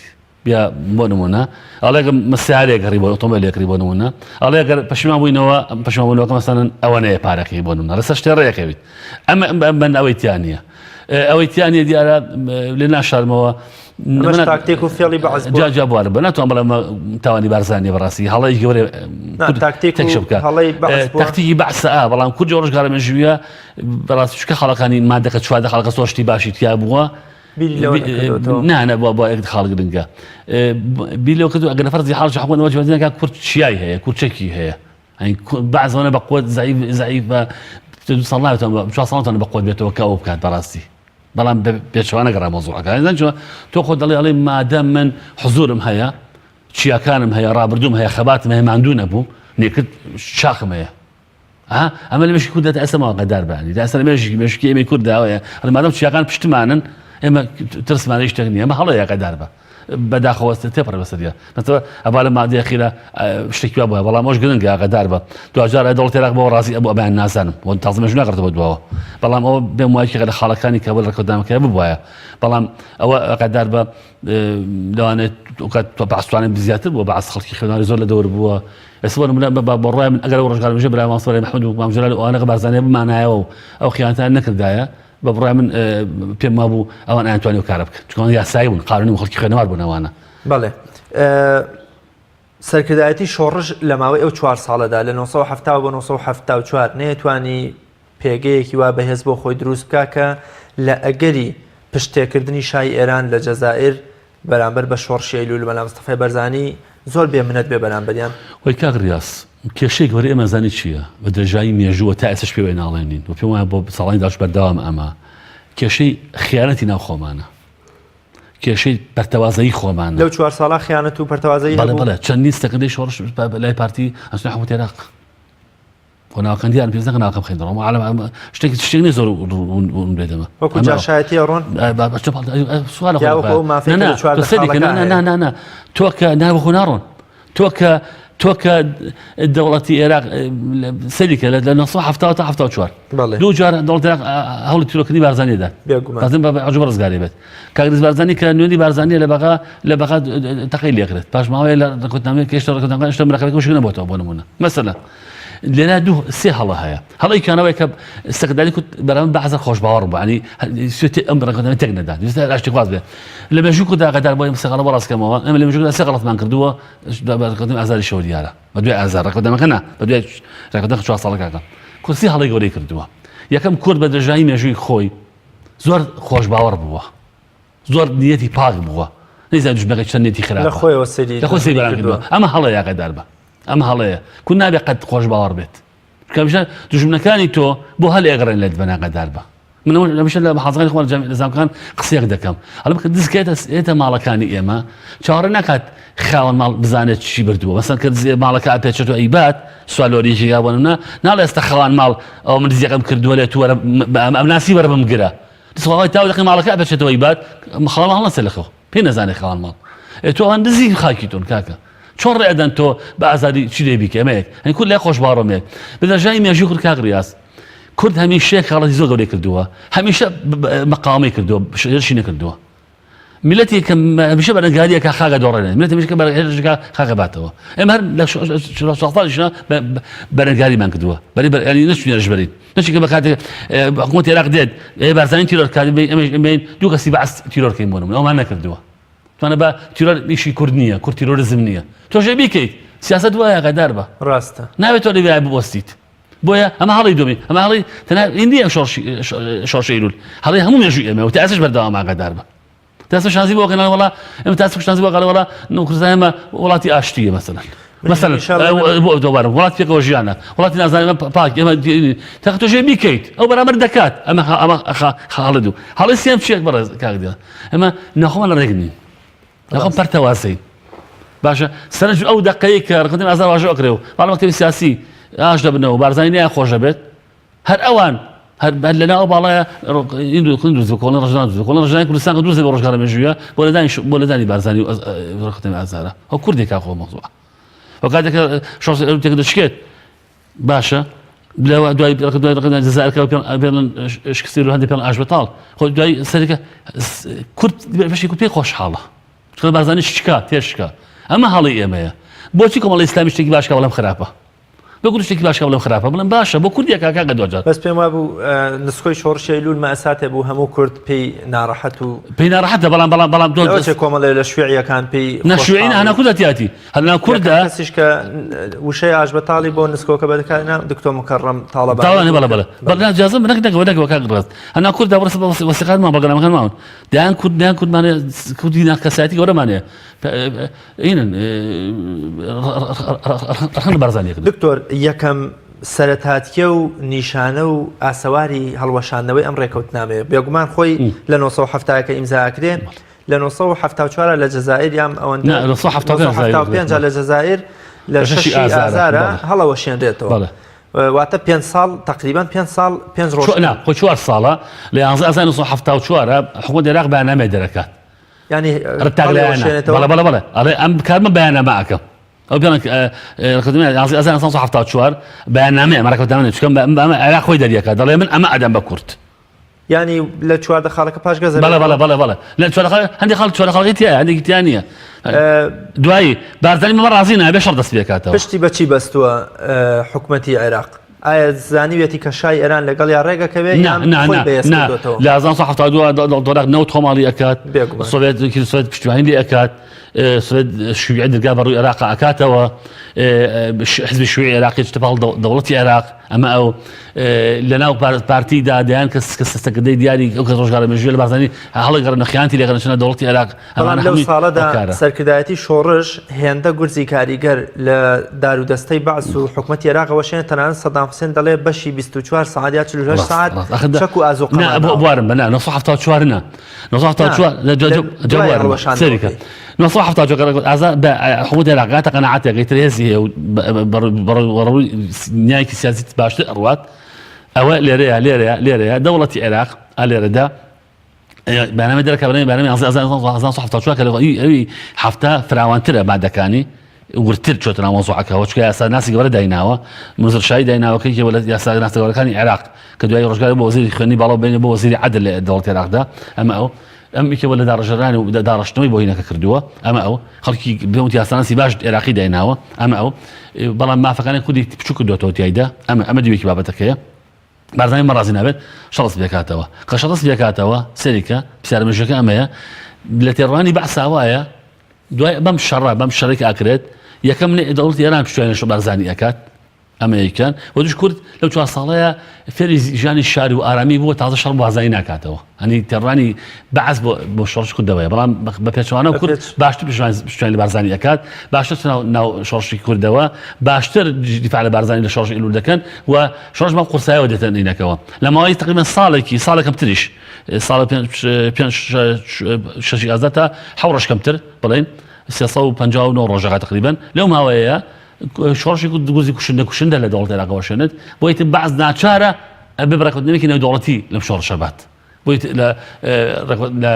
یا بۆ نمونە ئەڵێ سیارێک کڕی بۆ ئۆتۆمبیلێک کڕی بۆ نمونە ئەڵێ گەر پەشیمان بووینەوە پەشیمان بوونەوەکە مەسەڵەن ئەوەنەیە پارەکەی بۆ نمونە لەسەر شتێ ڕێکەویت ئەمە ئەمە ئەوەی تیا نییە ئەوەی تیا نییە دیارە لێ ناشارمەوە ئەمەش تاکتیک و فێڵی بەعس بووە. جا جا بوارە بە ناتوانم بڵێم تاوانی بارزانیە بەڕاستی هەڵەی گەورە نا، تاکتیک و تێکشە بکە هەڵەی بەعس بووە. تاکتیکی بەعسە ئا بەڵام کورد ڕۆژگارە مێژوویە بەڕاستی چونکە خاڵەکانی مادەکە 14 خاڵەکە زۆر شتی باشی تیا بووە بیری لەوە نەکردۆتەوە. نا نا بۆ بۆ یەک خاڵ گرنگە بیر لەوە کردو ئەگەر لە فەرزی حاڵ حکومەت ئەوە جێبەجێ نەکات کورد چیای هەیە کورد چەکی هەیە ئەی بەعس ئەوەنە بە قوت زەعیف زەعیفە دو ساڵ ناوێتەوە چوار ساڵ ناتوانێت بە قوت بێتەوە کە ئەوە بکات بەڕاستی بەڵام پێچەوانە گەڕا مەوزوعەکە ئەزان چۆن تۆ خۆت دەڵێ ئەڵێ مادەم من حزورم هەیە چیاکانم هەیە ڕابردووم هەیە خەباتم هەیە ماندوو نەبووم نێکرد شاخم هەیە ئەمە لە مێشکی کورددا تا ئێستا ماوەقەدار بانی تا ئێستا لە مێشکی مێشکی ئێمەی کورداوەیە ئەڵێ مادەم چیاکان پشتمانن ئێمە ترسمان هیچ شتێک نییە ئەمە هەڵەیە قەدار بە بەداخەوە تێپەڕێ بەسەریا مەسەلەن ئەبا لە مادەی ئەخیرا شتێکی وا بووە بەڵام ئەوش گرنگە ئاگادار بە دواجار دەوڵەتی عێراق بەوە ڕازی ئەبوو ئەمەیان نازانم و تازە مێژوو ناگەڕێتەوە دواوە بەڵام ئەوە بێم وایە یەکێکە لە خاڵەکانی کە لە ڕێککەوتنامەکە ببوایە بەڵام ئەوە ئاگادار بە لەوانەیە کات بەعس توانێت زیاتر بووە بەعس خەڵکی خوێناری زۆر لە دەور بووە ئێستا بۆ نمونە بە بڕوای من ئەگەر ئەو ڕۆژگارە مێژوو برای مامۆستا محمد و مام جەلال و ئەوانە بارزانیە بمانایەوە و ئەو خیانەتیان نەکردایە بە بڕوای من پێم وابوو ئەوان ئەیانتوانی ئەو کارە بکەن چونکە ئەوان یاسایی بوون قانونی بوون خەڵکی خوێنەوار بوون ئەوانە. بەڵێ سەرکردایەتی شۆڕش لە ماوەی ئەو چوار ساڵەدا لە 1970 بۆ 1974 نەیەتوانی پێگەیەکی وا بەهێز بۆ خۆی دروست بکا کە لە ئەگەری پشتتێکردنی شای ئێران لە جەزائیر بەرامبەر بە شۆڕشی ئەیلوول مەلا مستەفای بەرزانی زۆر بێ منەت بێ بەرامبەریان. وەی کاک ڕیاز کێشەی گەورەی ئێمە زانی چییە؟ بە درێژایی مێژوو و تا ئێستاش پێوەی ناڵێنین و پێم وایە بۆ ساڵانی داهاتووش بەردەوامە ئەمە کێشەی خیانەتی ناو خۆمانە کێشەی پەرتەوازەیی خۆمانە. لەو چوار ساڵە خیانەت و پەرتەوازەیی بەڵێ بەڵێ چەندین سەرکردەی شۆڕش لای پارتی ئەچنە حکومەتی عێراق. خۆ ناوەکان دیارن پێویست ناکە ناوەکە بخەین دەڕۆم عالم شتێک شتێک نییە زۆر ون بێتەوە وەکو جاشایەتی ئەڕۆن سوالە یا وەکو ئەو مافەی کە لە 14 خاڵەکە نا نا نا نا تۆ کە ناوەخۆ ناڕۆن تۆ کە تۆ کە دەوڵەتی ئێراق سەری کە لە 1970 تا 74 دوو جار دەوڵەت ئێراق هەوڵی تیرۆرکردنی بارزانی دەدات بێگومان بە عجوبە ڕزگاری بێت کاک ڕیز بارزانی کە نوێنی بارزانیە لە بەغا لە بەغا تەقەی لێکرێت پاش ماوەیە لە ڕێکوتنامەیە کە هێشتا ڕێکوتنامەکان هێشتا مراقبەکە وشک نەبۆتەوە بۆ نمونە مەسەلەن لێرە دوو سێ هەڵە هەیە هەڵەی کانەوەی کە سەکداری کوت بەرامبەر بە عەزەر خۆشباوەڕ بوو ینی سوێتی ئەم ڕێکوتنامە تێک نەدا ویستە ئاشتی خواز بێ لە مێژوو کودا ئاگادار بۆ ئەم سێ غەڵە بۆ ڕاستکەمەوە ئێمە لە مێژوودا سێ غەڵەتمان کردووە بە ڕێکوتنامەی ئازاریشەوە دیارە بە دوای ئازار ڕێکوتنامەکە نا بە دوای ڕێکوتنامە چوار ساڵەکەکە کورسی هەڵەی گەورەی کردووە یەکەم کورد بە درێژایی مێژووی خۆی زۆر خۆشباوەڕ بووە زۆر نیەتی پاک بووە نەیزانانی دوژمنەکەی چەند نیەتی خراپە لە خۆیەوە سەیری لە خۆی سەیری بەران کردووە ئەمە هەڵەیە ئاگادار بە ئەمە هەڵەیە کورد نابێ قەت خۆشباوەڕ بێت چونکە هەمیشە دوژمنەکانی تۆ بۆ هەل ئەگەڕێن لێت بەن ئاگادار بە من ئەوە هەمیشە لە حازرانی خۆم لە زانکۆکان قسەیەک دەکەم ئەڵێم کە دز کێتە ئێتە ماڵەکانی ئێمە چاوەڕێ ناکات خاوەن ماڵ بزانێت چی بردووە مەسەن کە دزێ ماڵەکە ئەپێچێت و ئەیبات سوالۆریی یا بۆ نمونە ناڵێ ئێستا خاوەن ماڵ ئەوە من دزیەکەم کردووە لێ تو وەرە ئەم ناسی وەرە بمگرە دز خواوای تاو دەقی ماڵەکە ئەپێچێتەوە ئەیبات خاوەن ماڵ نەچێت لە خەو پێی نەزانێ خاوەن ماڵ ئێ تۆ ئەوان دزی خاکی تۆن کاکە چۆن ڕێ ئەدەن تۆ بە ئازادی چی لێ بیکە ئەمە یەک هەنی کورد لای خۆشباوەڕم یەک بە درێژایی مێژووی کورد کاک ڕیاز کورد هەمیشە خاڵەتی زۆر گەورەی کردووە هەمیشە مقاومەی کردووە هێرشی نەکردووە میلەتی کە هەمیشە بەرەنگاریەکە خاکە دۆڕێنێت میلەت هەمیشە بەرەنگاریەکە خاکە باتەوە ئێمە هەر لە ساڵیشنا بەرەنگاریمان کردووە بەری بەرانی نەچوینە هێرش بەرین نەچی کە بە کاتێک حکوومەتی عێراق دێت ئێ بارزانی تیرۆر کات ئێمە دوو کەسی بەعس تیرۆر کەین بۆ نمونە ئەومان نەکردووە توانە بە تیرۆر ئیشی کورد نییە کورد تیرۆریزم نییە تۆژێ بیکەیت سیاست وایە ئاگادار بە ڕاستە ناوێت تۆ لەوێ بوەستیت بۆیە ئەمە هەڵی دومی ئەمە هەڵی تەنها این نییە شۆڕشی شۆڕشی ئەیلول هەڵی هەموو مێژووی ئێمە و تا ئێستاش بەردەوام ئاگادار بە تا ئێستا شانزی بۆ کەناڵ وڵا ئێمە تا ئێستا شانزی بۆ کەناڵ وڵا نو کوردستان ئێمە وڵاتی ئاشتیە مەسەلەن مەسەلەن بۆ دووبارە وڵات پێکەوە ژیانە وڵاتی نازانم پاک ئێمە تاکە تۆ ژێ بیکەیت ئەو بەرامبەر دەکات ئەمە ئەمە خاڵە دوو هەڵی سێم چیەک بەڕێز کاک دیار ئێمە ناخۆمان لە ڕێک نین ناخۆم پەرتەوازەین باشە سەرنج ئەو دەقەیە کە ڕێککەوتنی ئازار واژۆ ئەکرێ و باڵ مەکتەبی سیاسی ئاش دەبنەوە بارزانی نیان خۆش دەبێت هەر ئەوان هەر لەنا ئەو باڵایە کۆڵن ڕژان کۆڵن ڕژانی کوردستان کە دروست بە ڕۆژگارە مێژوویە بۆ لەدانی بۆ لەدانی بارزانی و ڕێککەوتنی ئازارە ئەو کوردێکا خۆ مەوزوع ئەو کاتێک شۆڕش تێک دەشکێت باشە لەوە دوای دوای ڕەقەدان جەزائیر کە پێڵن شکستی و هەندێک پێڵن ئاش بەتاڵ خۆ دوای سەرەکە کورد بەشی کورد پێی خۆشحاڵە چونکە بارزانی شکا تێشکا ئەمە هەڵی ئێمەیە بۆچی کۆمەڵی ئیسلامی شتێکی باش کە بەڵام خراپە بۆ کورد شتێکی باش کە بەڵام خراپە بڵێم باشە بۆ کوردێک کاکە دواجار بەس پێم وابوو نسکۆی شۆڕشی ئەیلوول مەئساتێ بوو هەموو کورد پێی ناڕەحەت و پێی ناڕەحەتە بەڵام بەڵام بەڵام دۆ کۆمەڵێ لە شوێعیەکان پێی نە شوێعی نە هەنا کوردە تیاتی هەر لەناو کوردە کەسیش کە وشەی ئاشبەتاڵی بۆ نسکۆکە بەکارنا دکتۆر مکەڕەم تاڵەبانی تاڵەبانی بەڵێ بەڵێ بەڵێ نا جازم نەک نەک نەک کاک ڕاست هەنا کوردە بڕس وەسیقات ما بەڵگەنامەکان ماون دەیان کورد دەیان کوردمان هەیە کوردی نا کەسایەتی گەورەمان هەیە ئینن ڕەخنە لە بارزانی کرد دکتۆر یەکەم سەرەتاتکێ و نیشانە و ئاسەواری هەڵوەشاندنەوەی ئەم ڕێکەوتنامەیە بێگومان خۆی لە 970 کە ئیمزا ئەکرێ لە 974 لە جەزائیر یان ئەوەندە نا، 975 975 لە جەزائیر لە لە شەشی شەشی ئازارە، ئازارە بەڵێ. هەڵەوەشێنرێتەوە بەڵێ. واتە پێنج ساڵ تقریبا پێنج ساڵ پێنج ڕۆژ نا خۆ چوار ساڵە لە 11 ئازار 1974 حکومەتی عێراق بەیاننامەیە دەرەکات یانی ڕتاک لایەنە هەڵەوەشێنێتەوە بەڵێ بەڵێ بەڵێ ئەڵێ ئەم کارمە بەیاننامە ئەکەم ئەو پێڵێن ڕێککەوتنی 11 ئازار 1974 بەیاننامەیە ئەمە ڕێککەوتنامە نییە چونکە ئەمە عێراق خۆی دەریەکات دەڵێ من ئەمە ئەدەم بە کورد یانی لە 14 خاڵەکە پاشگەز بەڵێ بەڵێ بەڵێ بەڵێ لە 14 خاڵ هەندێک خاڵ 14 خاڵی تیایە هەندێکی تیا نییە دوایی بارزانی مەمە ڕازی نابێ شەڕ دەست پێکاتەوە پشتی بە چی بەستووە حکومەتی عێراق ئایا زانیویەتی کە شای ئێران لەگەڵیا ڕێگەکەوێ نا نا نا نا لە 1972 دۆلاق نەوت خۆماڵی ئەکات بێگومان سۆڤێت سۆڤێت پشتیوانی لێ ئەکات سوێد شیوعی دەرگا بە ڕووی عێراق ئەکاتەوە، حزبی شیوعی عێراقی چتە پاڵ دەوڵەتی عێراق، ئەمە ئەو لەناو پارتیدا دەیان کەس کە سەرکردەی دیاری ئەو کەس ڕۆژگارە مێژوویە لە بارزانی هەڵەگەڕن خیانەتی لێکردن چنە دەوڵەتی عێراق بەڵام ئەمانە لەو هەمووی ساڵەدا هۆکارە. سەرکردایەتی شۆڕش هێندە گورزی کاریگەر لە دارودەستەی بەعس و حکومەتی عێراق وەشێنێت تەنانەت سەدام حوسێن دەڵێ بەشی 24 سەعات یا 48 ڕاست سەعات ڕاست ئەخر چەک و نا ئازوقەمان بۆ ماوە. بوارم بە نا 974 نا 974 نا لە لە دوای جەوارم سەیری کە هەڵوەشاندنەوەکەی. 974 کە ئازا بە حکومەتی عێراق گاتە قەناعەتێک ئیتر هێزی هەیە و بەڕووی نیایەکی سیاسی باشتر ئەڕوات ئەوە لێرەیە لێرەیە لێرەیە دەوڵەتی عێراق ئا لێرەدا بەنامە دەرەکە بەنامی بەنامی 1974 کە لە ئەوی هەفتە فراوانترە مادەکانی. وردتر چۆتە ناو مەوزوعەکەوە چونکە یاساناسی گەورە دایناوە منزر شاهی دایناوە کە یەکێکە لە یاساناسە گەورەکانی عێراق کە دوای ڕۆژگار بۆ وەزیری خوێندنی باڵا بینە بۆ وەزیری عەدل لە دەوڵەتی عێراقدا ئەمە ئەو ئەم یەکێکە لە داڕێژەرانی و داڕشتنەوەی بۆ هینەکە کردووە ئەمە ئەو خەڵکی بێوت یاساناسی باش عێراقی دایناوە ئەمە ئەو بەڵام مافەکانی کوردی بچوک کردووەتەوە تیایدا ئەمە ئەمە دیوێکی بابەتەکەیە بارزانی مە ڕازی نابێت شەڕس بێکاتەوە کە شەڕس بێکاتەوە سەریکە پرسیارە مێژووەکە ئەمەیە لە تێڕوانی بەعسا وایە دوای بەم شەڕە بەم شەڕێک ئاکرێت یەکەم دەوڵەتی ئێران پشتیوانی لە بارزانی ئەکات ئەمە یەکیان و دوش کورد لەو چوار ساڵەیە فێری ژیانی شار و ئارامی بووە تازە شەڕ بارزانی ناکاتەوە هەنی تێڕانی بەعس بۆ بۆ شۆڕش کوردەوەیە بەڵام بە پێچەوانە کورد باشتر پشتیوانی لە بارزانی ئەکات باشتر ناو شۆڕشی کوردەوە باشتر دیفاع لە بارزانی لە شۆڕشی ئەیلول دەکەن و شۆڕش بەم قورسایەوە دێتە نینەکەوە لە ماوەی تقریبا ساڵێکی ساڵێکم تریش ساڵ پێنج شەشی ئازار تا حەو ڕۆژ کەمتر بڵێن 359 ڕۆژەکە تقریبا لەو ماوەیە شۆڕشی گورزی کوشندە کوشندە لە دەوڵەت عێراقەوە شوێنێت بۆ ئیتر بەعس ناچارە ئەبێ بەڕێکەوتنێکی نێودەوڵەتی لەم شۆڕشە بات بۆ لە لە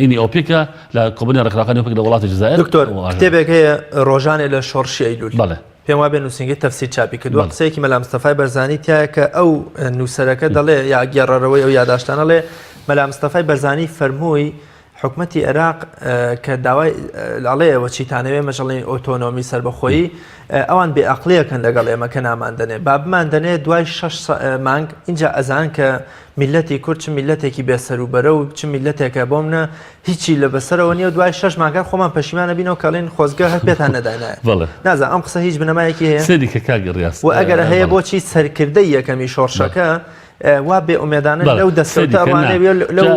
ئینی ئۆپیکە لە کۆبنی ڕێکخراوەکانی ئۆپیک لە وڵاتی جزائر دکتۆر کتێبێک هەیە ڕۆژانێ لە شۆڕشی ئەیلول بەڵێ پێم وابێ نووسینگەی تەفسیر چاپی کردووە قسەیەکی مەلا مستەفای بەرزانی تایە کە ئەو نووسەرەکە دەڵێ یا گێڕەرەوەی ئەو یاداشتانەڵێ مەلا مستەفای بەرزانی فەرمووی حکومەتی عێراق کە داوای ئەڵێ ئێوە چیتانەوێ مەژەڵی ئۆتۆنۆمی سەربەخۆیی ئەوان بێ ئەقلیەکەن لەگەڵ ئێمە کە ناماندەنێ با بماندەنێ دوای شەش مانگ اینجا ئەزان کە میلەتی کورد چ میلەتێکی بێ سەروبەرە و چ میلەتێکە بۆ منە هیچی لە بەسەرەوە نییە و دوای شەش مانگەر خۆمان پەشیمانە بینەوە کەڵین خۆزگە هەر پێتان نەداینایە بەڵێ نازانم ئەم قسە هیچ بنەمایەکی هەیە سەیری کە کاک ڕیاز و ئەگەر هەیە بۆچی سەرکردەی یەکەمی شۆڕشەکە وا بێ ئومێدانە لەو دەستکەوتە ئەڕوانێ و لەو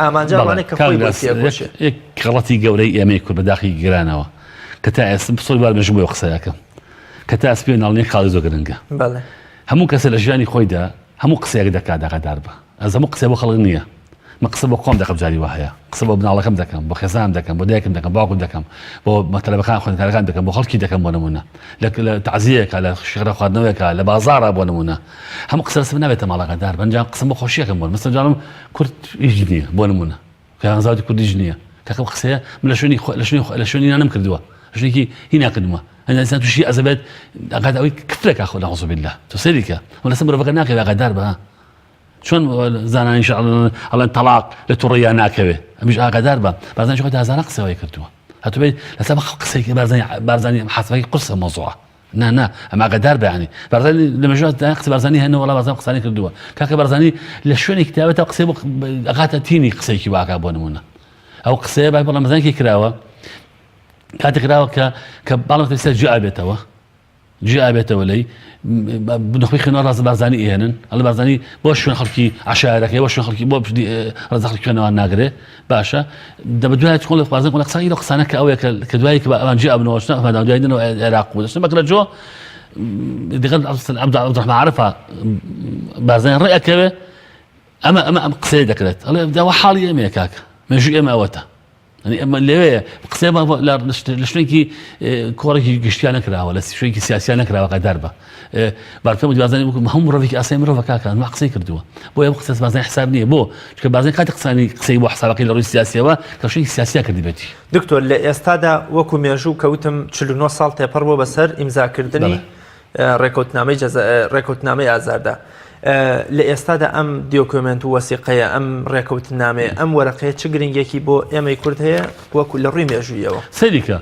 ئامانجە ئەڕوانێ کە خۆی بۆی تێکۆشێ. یەک غەڵەتی گەورەی ئێمەی کورد بە داخی گرانەوە کە تا ئێستا زۆر بار مێژوو بۆ قسەیەکەم کە تا ئێستا پێ ناڵێن خاڵی زۆر گرنگە. هەموو کەسە لە ژیانی خۆیدا هەموو قسەیەک دەکات ئاگادار بە ئەز هەموو قسەی بۆ خەڵک نییە من قسە بۆ خۆم دەکەم جاری وا هەیە قسە بۆ مناڵەکەم دەکەم بۆ خێزانم دەکەم بۆ دایکم دەکەم باوکم دەکەم بۆ مەتەلەبەکان خوێندکارەکان دەکەم بۆ خەڵکی دەکەم بۆ نمونە لە تەعزیەکە لە شیخرە خواردنەوەیەکە لە بازاڕە بۆ نمونە هەموو قسە لەسەر نابێتە ماڵەکەدار بەنجام قسم بۆ خۆشیەکەم بۆ مەسەلەن جارم کورد هیچ نییە بۆ نمونە کە کوردیش نییە کاکە قسەیە من لە شوێنی لە شوێنی لە شوێنی نانم کردووە شوێنێکی هی ناکردووە هەندێک ئینسان تووشی ئەزەبێت ئەگات ئەوەی کفرێکا خۆ نەعوذ بالله تۆ سەیری کە من لەسەر مرۆڤەکە ناکەوێ ئاگادار بە چۆن زانانی ئەڵێن تەلاق لە توڕەیا ناکەوێ ئەمیش ئاگادار بە بارزانی خۆی هەزاران قسەوەی کردووە هەتو بێت لەسەر قسەی بارزانی بارزانی حەسبەکەی قورسە مەوزوعە نا نا ئەم ئاگادار بە یانی بارزانی لە مێژوو دایان قسە بارزانی هەنە وەڵا بارزان قسانی کردووە کاکە بارزانی لە شوێنێکی تایبەتە قسەی بۆ ئەغاتە تینی قسەیەکی واکا بۆ نمونە ئەو قسەیە بای بەڵام بەزانکی کراوە کاتێک کراوە کە کە باڵم سەر جێ ئابێتەوە جێ ئابێتەوە لەی نخۆی خوێنەوە ڕاز بارزانی ئێنن ئەڵێ بارزانی بۆ شوێن خەڵکی عشایەرەکەی بۆ شوێن خەڵکی بۆ ڕەزا خەڵکی خوێنەوە ناگرێ باشە دە بە دوای چۆن لە خوازن لە قسانی لە قسانە کە ئەوەیە کە دوای کە ئەوان جێ ئەبنەوە شتە ئەمە دوای دەنەوە عێراق و دەچنە بەکرە جۆ دەگەڵ عەبدولڕەحمان عەرەفە بارزانی ڕێ ئەکەوێ ئەمە ئەمە ئەم قسەیە دەکرێت ئەڵێ داوا حاڵی ئێمەیە کاکە مێژوو ئێمە ئەوەتە یعنی ئەمە لەوێ قسەی لە شوێنێکی کۆڕێکی گشتیان نەکراوە لە شوێنێکی سیاسیان نەکراوە قەدار بە بارکە بازانی وەکو هەموو مرۆڤێکی ئاسایی مرۆڤە کاکە ما قسەی کردووە بۆ ئەم قسە بازانی حساب نییە بۆ چونکە بازانی کاتی قسانی قسەی بۆ حسابەکەی لە ڕووی سیاسیەوە کە شوێنی سیاسیا کردبێتی. دکتۆر لە ئێستادا وەکو مێژوو کەوتم 49 ساڵ تێپەڕ بووە بەسەر ئیمزاکردنی ڕێکەوتنامەی جەزا ڕێکەوتنامەی ئازاردا لە ئێستادا ئەم document و وەسیقەیە ئەم ڕێکەوتنامەیە ئەم وەرەقەیە چ گرنگێکی بۆ ئێمەی کورد هەیە وەکو لە ڕووی مێژوویەوە؟ سەیری کە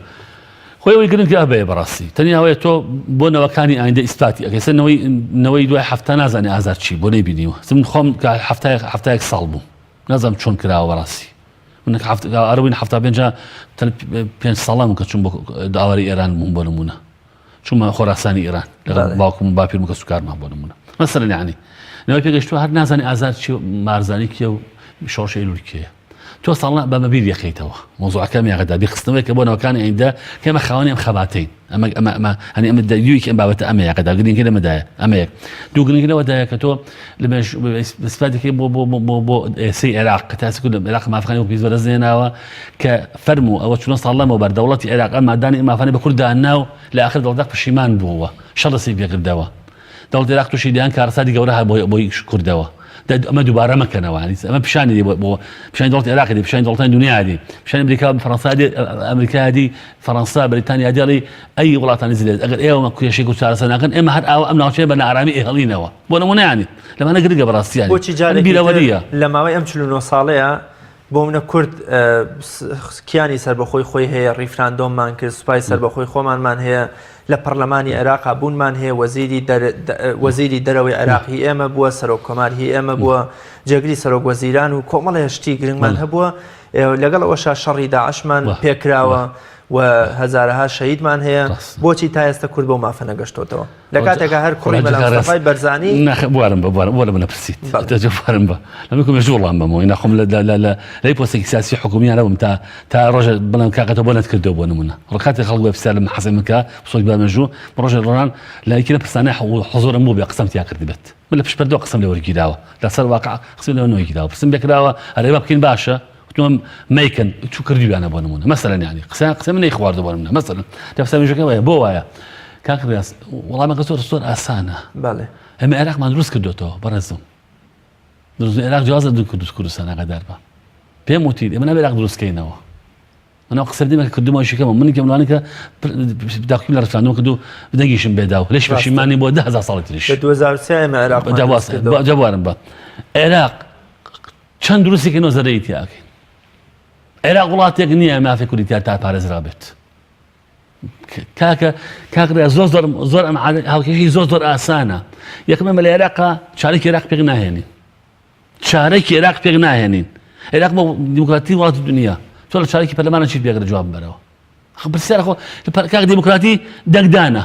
خۆی ئەوەی گرنگە ئەبەیە بەڕاستی تەنیا ئەوەیە تۆ بۆ نەوەکانی ئایندە ئیسپاتی ئەکەی سەر نەوەی نەوەی دوای حەفتا نازانێ ئازار چی بۆ نەیبینیوە من خۆم کە حەفتایەک حەفتایەک ساڵ بووم نازانم چۆن کراوە بەڕاستی من حەفت ئەرەوین حەفتا پێنجا تەن پێنج ساڵان بوو کە چووم بۆ ئاوارەی ئێران بووم بۆ نموونە چوومە خۆراسانی ئێران لەگەڵ باوکم و باپیرم و کەسوکارمان بۆ نموونە مەسەلەن یعنی نەوەی پێگەشتووە هەر نازانێ ئازار چی و مارزانی کێ و شۆڕشی ئەیلوول کێیە تۆ ساڵانە بەمە بیر یەخەیتەوە مۆزوعەکە میاغەدا بیرخستنەوەی کە بۆ نەوەکانی ئایندە کە ئێمە خاوەنی ئەم خەباتەین ئەمە ئەمە ئەمە هەنی ئەمە دەیوێکی ئەم بابەتە ئەمە یاقەدا گرنگی لەمەدایە ئەمە یەک دوو گرنگی لەوەدایە کە تۆ لە مێژ ئیسپاتەکەی بۆ بۆ بۆ بۆ بۆ ئێسەی عێراق کە تاسی کورد عێراق مافەکانی وەک پێویست بەدەست نێناوە کە فەرموو ئەوە چونە ساڵ لەمەوبەر دەوڵەتی عێراق ئەم مادانی ئەم مافانەی بە کورد دانا و لە ئاخر دەوڵەت پەشیمان بووەوە شەڕ دەستی پێکردەوە دەوڵەتی عێراق تووشی دەیان کارەساتی گەورە هات بۆی بۆی کوردەوە. ئەمە دووبارە مەکەنەوە ئەمە پیشانی دی بۆ پیشانی دەوڵەتی عێراق دی پیشانی دەوڵەتانی دنیا دی پیشانی ئەمریکا فەرەنسا دی ئەمریکا دی فەرەنسا بەریتانیا دێڵی ئەی وڵاتانی زلێز ئەگەر ئێوە کێشەی کورد چارەسەر ناکەن ئێمە هەر ئاوا ئەم ناوچەیە بە نائارامی ئێهڵینەوە بۆ نمونە یانی لەمانە گرنگە بەڕاستی یانی بۆچی جارێکی تر بیرەوەریە لە ماوەی ئەم 49 ساڵەیە بۆ منە کورد کیانی سەربەخۆی خۆی هەیە ڕیفراندۆممان کرد سوپای سەربەخۆی خۆمانمان هەیە لە پەرلەمانی عێراقا بوونمان هەیە وەزیری وەزیری دەرەوەی عێراق هی ئێمە بووە سەرۆک کۆمار هی ئێمە بووە جێگری سەرۆک وەزیران و کۆمەڵێ شتی گرنگمان هەبووە لەگەڵ ئەوەشا شەڕی داعشمان پێکراوە و هەزارەها شەهیدمان هەیە بۆچی تا ئێستا کورد بەو مافە نەگەشتۆتەوە لە کاتێکا هەر کوڕی مەلا مستەفای بەرزانی ناخ بوارم بە بوارم وەرە منە پرسیت دەجە بوارم بە لەمە کوم مێژوو وەڵام بەمەوە ناخۆم لە لە لە لەی پۆستێکی سیاسی حکومیان نەبووم تا تا ڕۆژە بڵێم کاکە تۆ بۆ نەتکردەوە بۆ نمونە ڕکاتی خەڵک بە پرسیار لە من حەزم بکە سۆج بە مێژوو ڕۆژە ڕۆژان لە یەکی لە پرسانە حزورم بوو بێ قسەم تیا کردبێت من لە پشت پەردەوە قسەم لێ وەرگیراوە لەسەر واقع قسەم لێ نەوەگیراوە پرسم لێکراوە ئەرێ با بکەین باشە وتم مەیکەن چوو کردویانە بۆ نمونە مەسەلەن یانی قسە قسە من نەیخواردو بۆ نمونە مەسەلەن دەفسە مێژەکە وایە بۆ وایە کاک ڕیاز وەڵامەکە زۆر زۆر ئاسانە بەڵێ ئێمە عێراقمان دروست کردوێتەوە بەڕێزم دروست عێراق جیاوازە دوو کوردست کوردستان ئاگادار بە پێم وتی ئێمە نابێ عێراق دروستکەینەوە من ئەو قسە دیمە کە کردومە شکەمە من کەم لەوانە کە داکۆکیم لە ڕیفراندۆم کرد و دەنگیشم بێدا و لێش پەشیمانی بۆ 10000 ساڵی تریش لە 2003 ئێمە عێراقمان دروست کردەوە. جەوارم بە عێراق چەند دروستی کەینەوە زەرەری تیا ئەکەین. عێراق وڵاتێک نییە مافی کوردی تیا تا پارێزرا بێت. کاکە کاک ڕێ زۆر زۆر زۆر ئەم هاوکێشی زۆر زۆر ئاسانە. یەکەم ئێمە لە عێراقا چارەکی عێراق پێک ناهێنین. چارەکی عێراق پێک ناهێنین. عێراق بۆ دیموکراتی وڵاتی دنیا. تۆ لە چارەکی پەرلەمانە چیت پێکرد جواب بەرەوە. پرسیار خۆ کاک دیموکراتی دەنگدانە.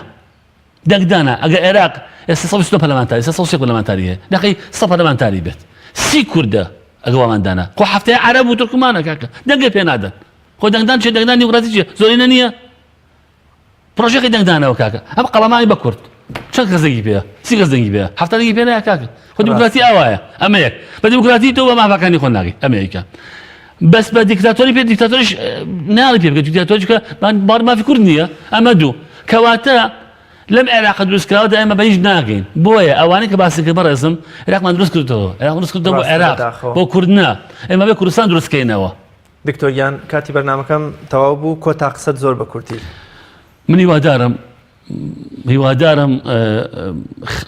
دەنگدانە ئەگەر عێراق ئێستا 129 پەرلەمانتاری 303 پەرلەمانتاری هەیە دەقی 100 پەرلەمانتاری بێت سی کوردە ئەگە وامان دانا خۆ هەفتەیە عەرەب و تورکمانە کاکە دەنگێ پێ نادەن خۆ دەنگدان چیە دەنگدان دیموکراتی چیە زۆرینە نییە پرۆژەکەی دەنگدانەوە کاکە ئەم قەڵەمانی بە کورد چەند کەس دەنگی پێیە سی کەس دەنگی پێیە هەفتا دەنگی پێ نایە کاکە خۆ دیموکراتی ئاوایە ئەمە یەک بە دیموکراتی تۆ بە مافەکانی خۆ ناگەی ئەمە یەکە بەس بە دیکتاتۆری پێ دیکتاتۆریش ناڵی پێ بکە دیکتاتۆری کە بار مافی کورد نییە ئەمە دوو کەواتە لەم عێراقە دروستکراوەدا ئێمە بە هیچ ناگەین بۆیە ئەوانەی کە باسی کرد بەڕێزم عێراقمان دروست کردەوە عێراق دروست کردەوە بۆ عێراق بۆ کورد نا ئێمە بێ کوردستان دروستکەینەوە دکتۆر گیان کاتی بەرنامەکەم تەواو بوو کۆتا قسەت زۆر بە کورتی. من هیوادارم هیوادارم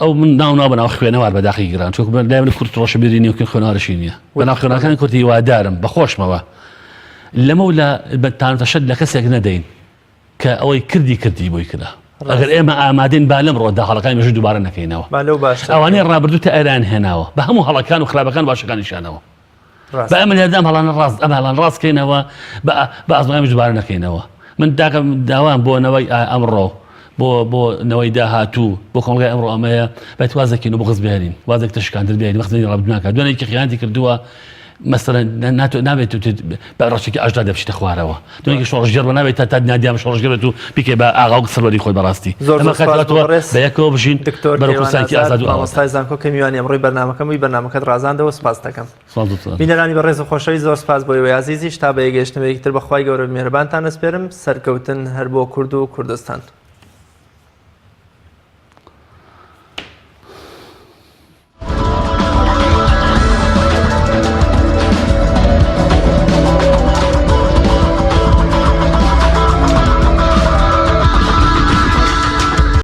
ئەو من ناو ناو بەناو خوێنەوار بەداخی گران چۆک لای من کورد ڕۆشنبیری نیە خوێنەوارشی نییە بەناو خوێنەکانی کورد هیوادارم بەخۆشمەوە لەمە لە بەتانتەشەت لە کەسێک نەدەین کە ئەوەی کردی کردی بۆی کرا ئەگەر ئێمە ئامادەین با لەم ڕۆدا هەڵەکانی مێژوو دووبارە نەکەینەوە ئەوانەی ڕابردوو تا ئێران هێناوە بە هەموو هەڵەکان و خراپەکان باشەکانیشانەوە با ئەمە لێرەدا ئەم هەڵانە ڕاست ئەم هەڵان ڕاست کەینەوە بە بە ئەزموونەکانیش دووبارە نەکەینەوە من داکە داوام بۆ نەوەی ئەمڕۆ بۆ بۆ نەوەی داهاتوو بۆ کۆمەڵگای ئەمڕۆ ئەمەیە بێت وازێکین و بغز بێنین وازێک تشکاندن بێنین وەخت ڕابردوو ناکات دوێنێکی خیانەتی کردووە مەسەلەن ناتۆ نابێت بە ڕەشێکی ئاشدا دەبچیتە خوارەوە دوێنێکی شۆڕشگێڕ بە نابێت تا تا نادیام شۆڕشگێڕ بێت و بیکەی بە ئاغا و سەروەری خۆی بەڕاستی زۆر ئەمە زۆر سپاس بۆ کاتەوە بەڕێز بە یەکەوە بژین دکتۆر بەرەو کەیوان کوردستانێکی ئازاد ئازاد و ئاواتە مامۆستای زانکۆ کە میوانی ئەمڕۆی بەرنامەکەم بووی بەرنامەکەت ڕازاندەوە سپاست دەکەم سپاس دکتۆر. بینەرانی بەڕێز و خۆشەویست زۆر سپاس بۆ ئێوەی ئازیزیش تا بە یەکگەیشتنەوەیەکی تر بە خوای گەورە میهرەبانتان ئەسپێرم سەرکەوتن هەر بۆ کورد و کوردستان.